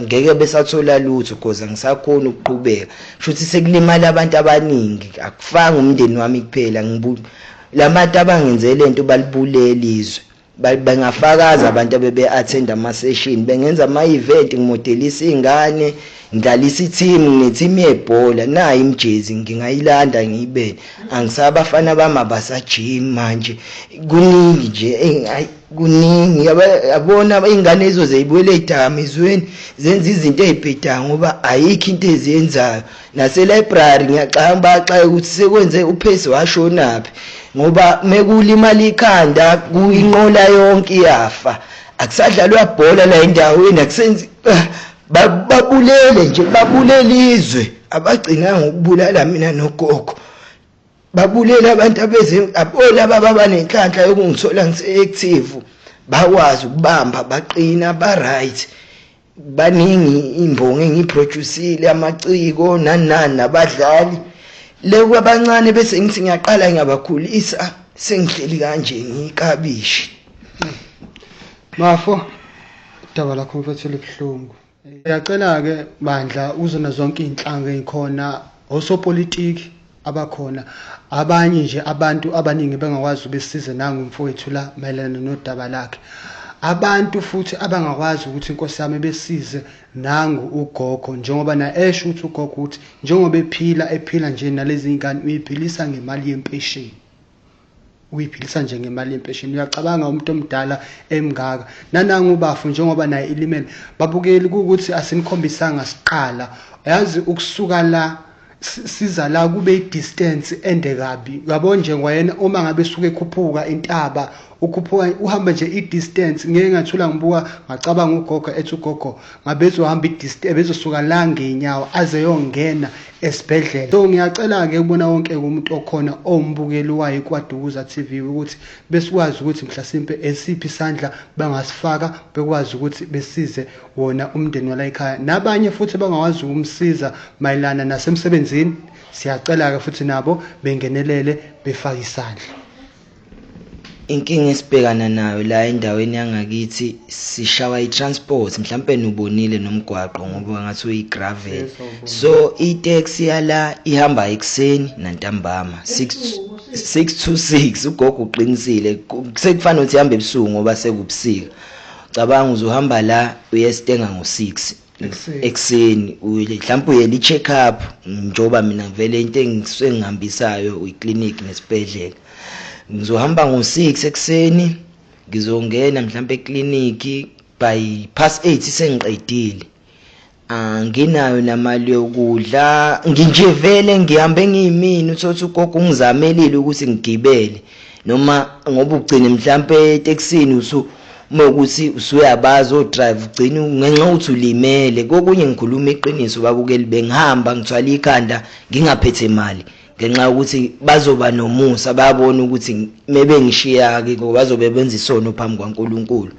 Speaker 1: ngeke besathola lutho because angisakhona ukuqhubeka. Shuthi sekulimala abantu abaningi, akufanga umndeni wami kuphela, labantu abangenze lento balibulela izwe, bengafakaza abantu abebe-attend ama-session, bengenza ama-event, ngimodelisa iy'ngane, ngidlalisa i-team, ngine-team yebhola, nayi imjezi ngingayilanda ngiyibene, angisabafana bami abasajimi manje, kuningi nje, hayi kuningi. Yabona iy'ngane ezizoze zibuyele ey'dakamizweni zenza izinto ey'bhedayo ngoba ayikho into eziyenzayo. Nase-library ngiyaxaka baxake ukuthi sekwenze uPhesi washonaphi, ngoba mekulimala ikhanda kuyinqola yonke iyafa. Akusadlalwa bhola la endaweni, akusenzi, babulele nje, babulele izwe. Abagcinanga ngokubulala mina nogogo, babulele abantu abeze laba babanenhlanhla yokungithola ngise-active, bakwazi ukubamba baqina, ba-right. Baningi imbongi engiyiproducile, amaciko nani nani nabadlali le kwabancane, bese ngithi ngiyaqala ngiyabakhulisa, sengihleli kanje ngiyikabishi.
Speaker 2: Mafo, udaba lakho mfethu libuhlungu. Ngiyacela-ke bandla uzona zonke iy'nhlanga ey'khona, osopolitiki abakhona, abanye nje abantu abaningi bengakwazi ubesize nangu mfowethu la mayelana nodaba lakhe. Abantu futhi abangakwazi ukuthi inkosi yami besize nangu ugogo, njengoba na esho ukuthi ugogo uthi njengoba ephila nje nalezi ngane uyiphilisa ngemali yempesheni. Uyiphilisa nje ngemali yempesheni. Uyacabanga umuntu omdala emngaka. Nanangu ubafu njengoba naye ilimele. Babukeli ukuthi asinikhombisanga siqala. Yazi ukusuka la siza la kube i-distance ende kabi. Yabo nje kwayena uma ngabe esuke ekhuphuka intaba, ukhuphuka uhamba nje i-distance, ngeke ngathula ngibuka ngacabanga ugogo ethi ugogo ngabe ezohamba i-distance, ebezosuka la ngeenyawo aze yongena esibhedlela. So ngiyacela-ke ukubona wonke umuntu okhona owumbukeli wayo KwaDukuza TV ukuthi besikwazi ukuthi mhlasimpe esiphi isandla bangasifaka, bekwazi ukuthi besize wona umndeni wala ekhaya. Nabanye futhi bangakwazi ukumsiza mayelana nasemsebenzini, siyacela-ke futhi nabo bengenelele befake isandla.
Speaker 1: Inkinga esibhekana nayo la endaweni yangakithi, sishawa i-transport. Mhlampe nubonile nomgwaqo ngoba ngathi uyi-gravel. So i-taxi yala ihamba ekuseni nantambama 6 to 6. Ugogo uqinisile, sekufana ukuthi ihambe ebusuku ngoba sekubusika. Cabanga uzohamba la uyestenga ngo-6 ekuseni, mhlawumbe uyela i-check up, njengoba mina vele into engisuke ngihambisayo i-clinic nesibhedlela. Ngizohamba ngo-6 ekuseni, ngizongena mhlawumbe ekliniki by past 8 sengiqedile. Anginayo namali yokudla, nginje vele ngihambe ngiyimini. Uthothi ugogo ungizamelile ukuthi ngigibele, noma ngoba ugcine mhlambe etekisini usu uma ukuthi usuyabazi o-drive, ugcine ngenxa yokuthi ulimele. Kokunye ngikhuluma iqiniso babukeli, bengihamba ngithwala ikhanda ngingaphethe imali ngenxa yokuthi bazoba nomusa, bayabona ukuthi mebe ngishiya-ke ngoba bazobe benza isono phambi kwaNkulunkulu.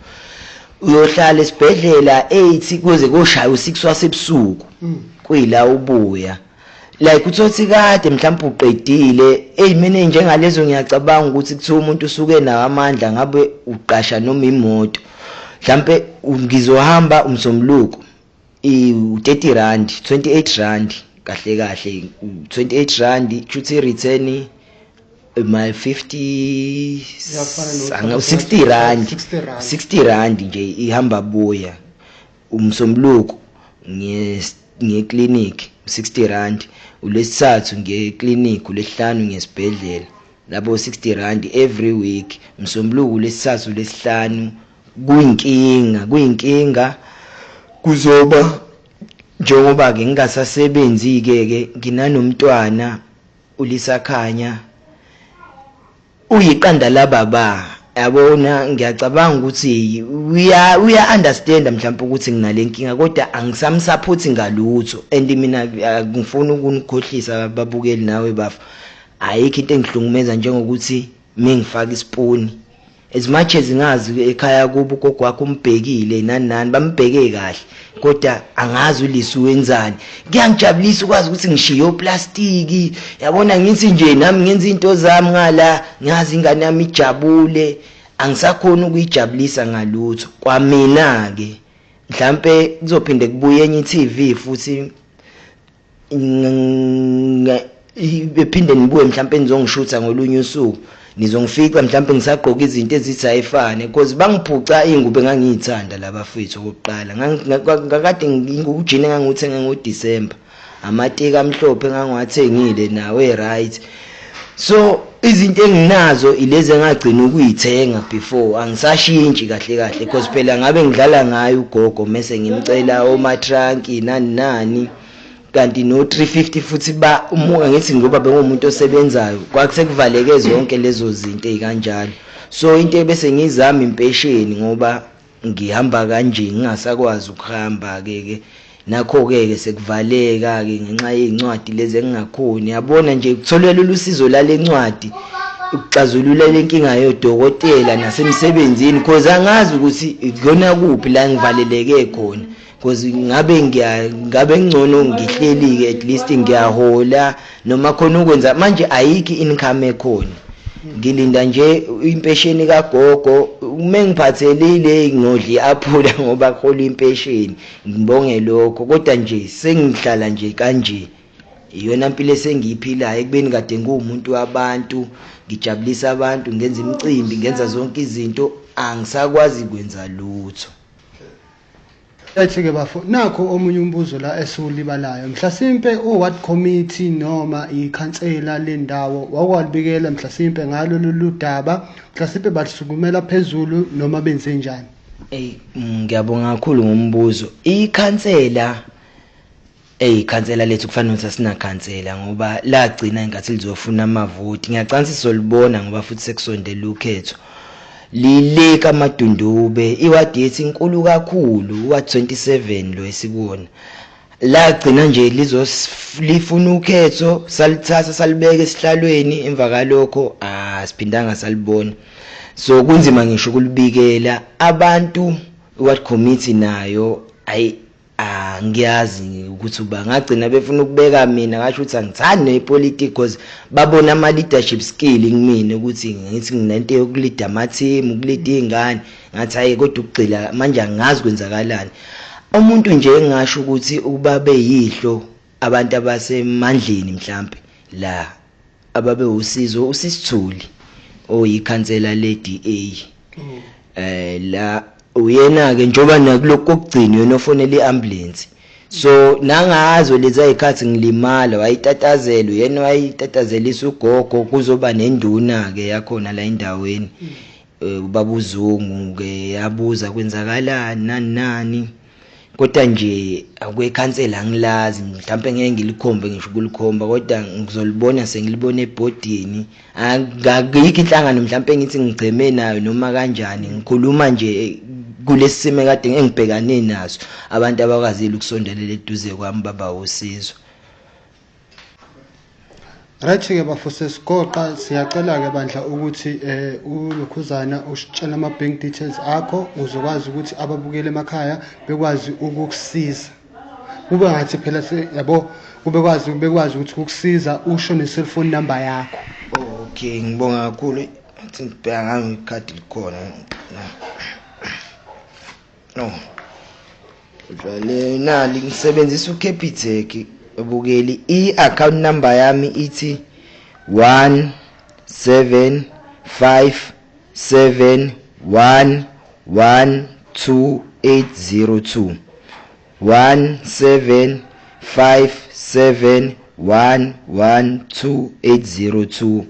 Speaker 1: Uyohlala esibhedlela 8 kuze koshaya u6 wasebusuku, kuyila ubuya like uthothi kade mhlawumbe uqedile. Eyimene njengalezo ngiyacabanga ukuthi kuthiwa umuntu usuke nawo amandla ngabe uqasha noma imoto. Mhlambe ngizohamba umsombuluko i-30 rand, 28 rand, kahle kahle 28 rand, shuthi return my 50, 60 rand, 60 rand nje ihamba buya. Umsombuluko ngiye clinic 60 rand, ulesithathu ngiye clinic, ulesihlanu ngesibhedlela, labo 60 rand every week. Umsombuluko, ulesithathu, ulesihlanu. Kuyinkinga, kuyinkinga kuzoba njengoba ke ngingasasebenzi ke nginanomntwana uLisakhanya, uyiqanda lababa yabona. Ngiyacabanga ukuthi uya understand mhlawumbe ukuthi nginale nkinga, kodwa angisamsupport ngalutho. And mina ngifuna ukunikhohlisa babukeli nawe bafa, ayikho into engihlukumeza njengokuthi mengifaka isipuni. As much as ngazi ekhaya kubo ugogo wakho umbhekile nani nani, bambheke kahle, kodwa angazi uLisu wenzani. Kuyangijabulisa ukwazi ukuthi ngishiye oplastiki, yabona, ngithi nje nami ngenza into zami ngala, ngazi ingane yami ijabule. Angisakhona ukuyijabulisa ngalutho kwamina ke. Mhlambe kuzophinde kubuye enye i-TV futhi, bephinde nibuye mhlambe nizongishutha ngolunye usuku, nizongifica mhlambe ngisagqoka izinto ezithi ayifane, because bangiphuca ingubo engangiyithanda labafethu. Okokuqala ngakade ngujini engangiwuthenga ngoDecember, amateki amhlophe engangiwathengile nawe, right? So izinto enginazo ilezi engagcina ukuyithenga before, angisashintshi kahle kahle, because phela ngabe ngidlala ngayo ugogo mase ngimcela omatranki nani nani, kanti no 350 futhi ba umuka ngithi ngoba bengumuntu osebenzayo, kwasekuvaleke zonke lezo zinto ezikanjalo. So into ebese ngizama impesheni ngoba ngihamba kanje ngingasakwazi ukuhamba ke nakho ke sekuvaleka ke ngenxa yezincwadi lezi engingakhoni. Yabona nje kutholelwa usizo lalencwadi ukuxazulula lenkinga yodokotela nasemsebenzini, because angazi ukuthi ikona kuphi la ngivaleleke khona, because ngabe ngcono ngihleli ke at least ngiyahola noma khona ukwenza. Manje ayikho income ekhona, ngilinda nje impesheni kagogo. Uma ngiphathelile ngodli aphula ngoba kuhola impesheni, ngibonge lokho, kodwa nje sengihlala nje kanje. Iyona impilo esengiyiphilayo ekubeni kade nguwumuntu wabantu, ngijabulisa abantu, ngenza imicimbi, ngenza zonke izinto, angisakwazi kwenza lutho.
Speaker 2: Ethi ke bafo, nakho omunye umbuzo la esiwulibalayo. Mhlasimpe u-ward committee noma ikhansela lendawo wakwalibikela mhlasimpe ngalo lolu daba, mhlasimpe balisukumela phezulu noma benze njani?
Speaker 1: Ngiyabonga kakhulu ngombuzo. Ikhansela lethu kufanele ukuthi asinakhansela ngoba lagcina inkathi lizofuna amavoti. Ngiyacansa sizolibona ngoba futhi sekusondela ukhetho. Lile kaMadundube, iwadi yethu inkulu kakhulu, ward 27 lo esikuwona. Lagcina nje lifuna ukhetho, salithatha salibeka esihlalweni, emva kalokho asiphindanga salibona. So kunzima ngisho ukulibikela abantu. Ward committee nayo ayi angiyazi ukuthi bangagcina befuna ukubeka mina, ngasho ukuthi angithandi nepolitics because babona ama leadership skill kumina ukuthi ngithi nginento yokulida ama team, ukulida izingane, ngathi hayi kodwa ukugcila manje angazi kwenzakalani. Umuntu nje engasho ukuthi ubabe yihlo abantu abasemandleni mhlambe la ababe usizo, usisithuli oyikhansela le DA la uyena ke njoba nakulokhu kokugcina yena ofonela iambulance. So nangazo lezi ezikhathi ngilimala wayitatazela yena, wayitatazelisa ugogo, kuzoba nenduna ke yakhona la endaweni ubabuzungu ke yabuza kwenzakalani nani nani, kodwa nje akwekhansela angilazi, mhlawumbe ngeke ngilikhombe ngisho ukulikhomba, kodwa ngizolibona sengilibona ebhodini. Akikho inhlangano mhlawumbe ngithi ngigceme nayo noma kanjani, ngikhuluma nje kulesimo kade engibhekane naso, abantu abakwazile ukusondelela eduze kwami baba usizo.
Speaker 2: Right ke bafo, sesigoqa siyacela ke bandla ukuthi ulokhuzana usitshela ama bank details akho uzokwazi ukuthi ababukele emakhaya bekwazi ukukusiza. Kube ngathi phela yabo kube kwazi bekwazi ukuthi ukukusiza, usho ne cellphone number yakho.
Speaker 1: Okay, ngibonga kakhulu. Athi ngibheka ngami ikhadi likhona. No. Ujwayele nali ngisebenzisa uCapitec ebukeli. I-account number yami ithi 1757112802, 1757112802,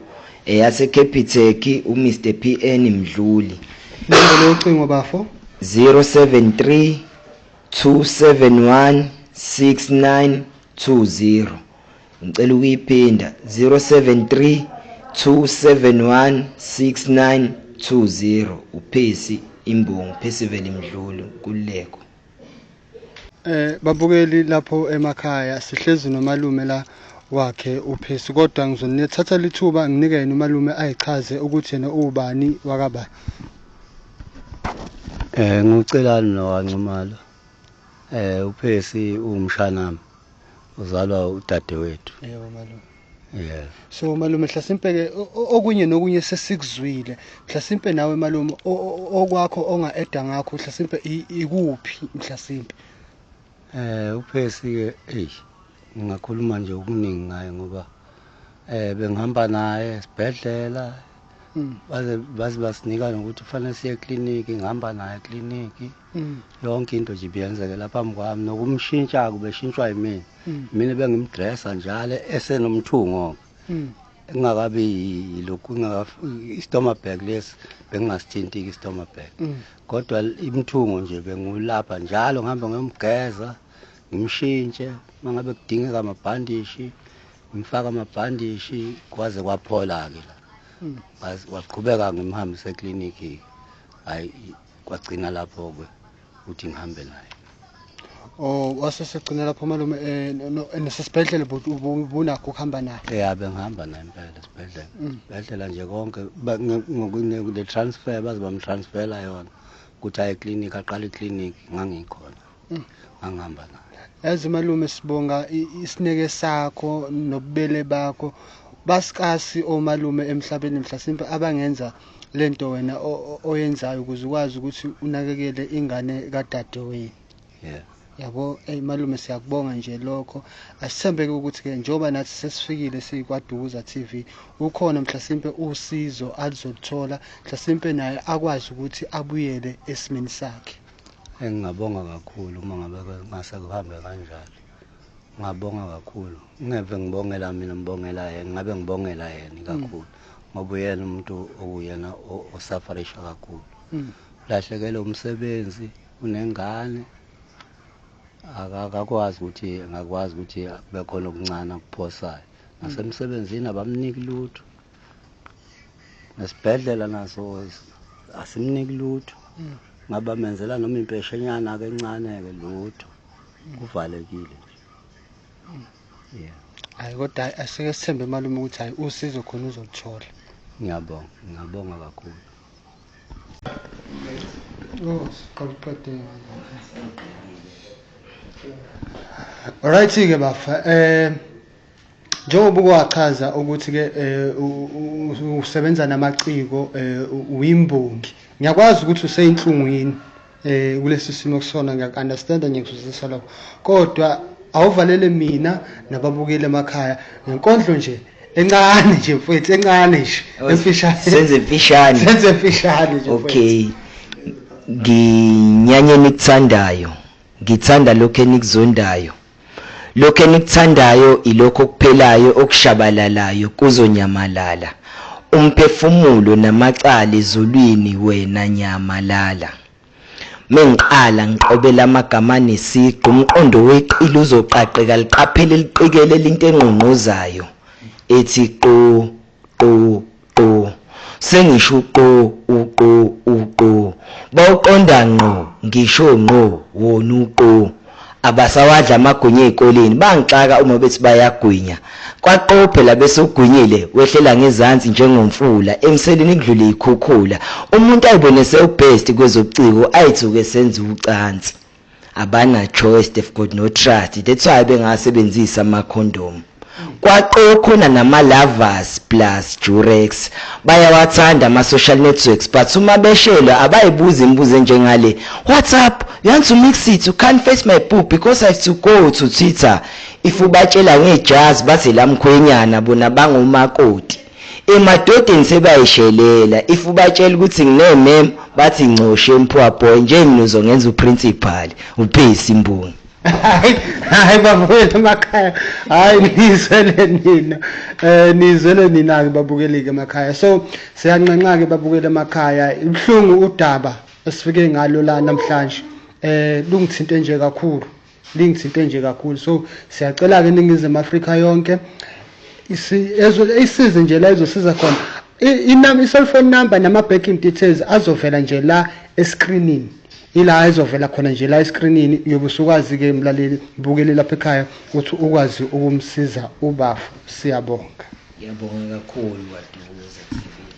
Speaker 1: eyase Capitec uMr PN Mdluli.
Speaker 2: Inombolo yocingo bafo
Speaker 1: 073 271 6920. Ngicela ukuyiphinda 073 271 6920. uPhesi Imbongi, Phesivele Mdluli, Nkululeko.
Speaker 2: Babukeli lapho emakhaya, sihlezi nomalume la wakhe uPhesi, kodwa ngizonithatha lithuba nginike yena umalume ayichaze ukuthi yena ubani wakaba.
Speaker 5: Ngucelani nowaNxumalo. uPhesi umshanami, uzalwa udadewethu.
Speaker 2: Yebo malume.
Speaker 5: Yeah.
Speaker 2: So malume mhlasimpe ke okunye nokunye sesikuzwile, mhlasimpe nawe malume okwakho onga-eda ngakho mhlasimpe ikuphi mhlasimpe?
Speaker 5: uPhesi ke ngingakhuluma nje okuningi ngaye ngoba bengihamba naye esibhedlela, baze basinika nokuthi kufanele siye ekliniki, ngihamba naye ekliniki. Yonke into nje ibiyenzeke lapha phambi kwami, nokumshintsha kubeshintshwa yimina. Mina bengimdressa njalo esenomthungo. Engakabi lokhu istomach bag lesi bengingasithinti istomach bag. Kodwa imthungo nje bengulapha njalo, ngihamba ngiyomgeza, ngimshintshe, mangabe kudingeka amabhandishi, ngimfaka amabhandishi kwaze kwaphola ke la. Waqhubeka ngimhambise ekliniki, hayi Kwagcina lapho-ke ukuthi ngihambe naye.
Speaker 2: Oh, wasesegcina lapho malume, nasesibhedlela ubunakho ukuhamba naye?
Speaker 5: Ya, bengihamba naye impela esibhedlela. Esibhedlela nje konke, le transfer baze bamtransfera yona ukuthi aye eklinikhi, aqale iklinikhi, ngangikhona. Ngangihamba naye.
Speaker 2: Yazi malume, sibonga isineke sakho nobubele bakho. Basikasi omalume emhlabeni mhlasimpe abangenza lento wena oyenzayo ukuze ukwazi ukuthi unakekele ingane kadadewenu. Yabo, ey malume, siyakubonga nje lokho. Asithembeke ukuthi-ke njengoba nathi sesifikile siyiKwaDukuza TV, ukhona mhlasimpe usizo alizolithola, mhlasimpe naye akwazi ukuthi abuyele esimeni sakhe.
Speaker 5: Engingabonga kakhulu uma ngabe ngase kuhambe kanjalo. Ngabonga kakhulu. Ngeve ngibongela mina, ngibongela yena, ngabe ngibongela yena kakhulu. Ngoba uyena umuntu okuyena osafarisha kakhulu. Lahlekelwe umsebenzi, unengane. Akakwazi ukuthi angakwazi ukuthi kube khona okuncane akuphosayo. Nasemsebenzini abamniki lutho. Nesibhedlela naso asimniki lutho. Ngaba menzela noma impeshenyana ke encane ke, lutho. Kuvalekile nje. Yeah.
Speaker 2: Hayi, kodwa asike sithembe malume ukuthi hayi, usizo khona uzoluthola.
Speaker 5: Ngiyabonga, ngiyabonga kakhulu.
Speaker 2: Oh, siqala uqede. Alright ke bafa, njengoba ukwachaza ukuthi ke usebenza namaciko, uyimbongi. Ngiyakwazi ukuthi useyinhlungwini kulesi simo kusona, ngiyaku-understand, ngiyakuzwisisa lokho. Kodwa awuvalele mina nababukeli emakhaya ngenkondlo nje encane nje mfowethu, encane nje, emfishane.
Speaker 1: Senze mfishane.
Speaker 2: Senze mfishane nje mfowethu.
Speaker 1: Okay, nginyanye nikuthandayo, ngithanda lokho enikuzondayo. Lokho enikuthandayo ilokho okuphelayo, okushabalalayo, kuzonyamalala. Umphefumulo namacala ezulwini, wena nyamalala. Mengiqala ngiqobela amagama nesiqu, umqondo weqile uzoqaqeka, liqaphele liqikelela into engqongqozayo ethi qo qo qo. Sengisho uqo uqo uqo, bawuqonda ngqo, ngisho ngqo wona uqo. Abasawadla amagwinya ey'koleni, bangixaka uma bethi bayagwinya. Kwaqo phela bese ugwinyile, wehlela ngezansi njengomfula emseleni kudlule ikhukhula. Umuntu ayibone sewubest kwezobuciko, ayithuke senza ucansi. Abana choice, they've got no trust, that's why bengasebenzisi amakhondomu. Kwaqo khona nama-lovers plus Durex, bayawathanda ama-social networks, but uma beshelwa abayibuza imibuzo enjengale: "WhatsApp, you want to mix it? You can't face my book because I have to go to Twitter." If ubatshela ngejazi bathi lamkhwenyana, bona bangomakoti emadodeni, sebayishelela. If ubatshela ukuthi nginemem, bathi ngcoshe mpwa boy nje, mina uzongenza uprincipal uphesi imbongi.
Speaker 2: Hayi hayi, babukeli emakhaya, hayi, nizwele nina, nizwele nina ke babukeli ke emakhaya. So siyanxenxa ke babukeli emakhaya, ibhlungu udaba esifike ngalo la namhlanje, lungithinte nje kakhulu, lingithinte nje kakhulu. So siyacela ke iNingizimu Afrika yonke isize nje la izosiza khona. I-cellphone number nama-banking details azovela nje la escreenini, ila ezovela khona nje la escreenini. Uyobe usukwazi-ke mlaleli, mbukeli lapha ekhaya, ukuthi ukwazi ukumsiza ubafu. Siyabonga.
Speaker 1: Ngiyabonga kakhulu, Kwadukuza TV.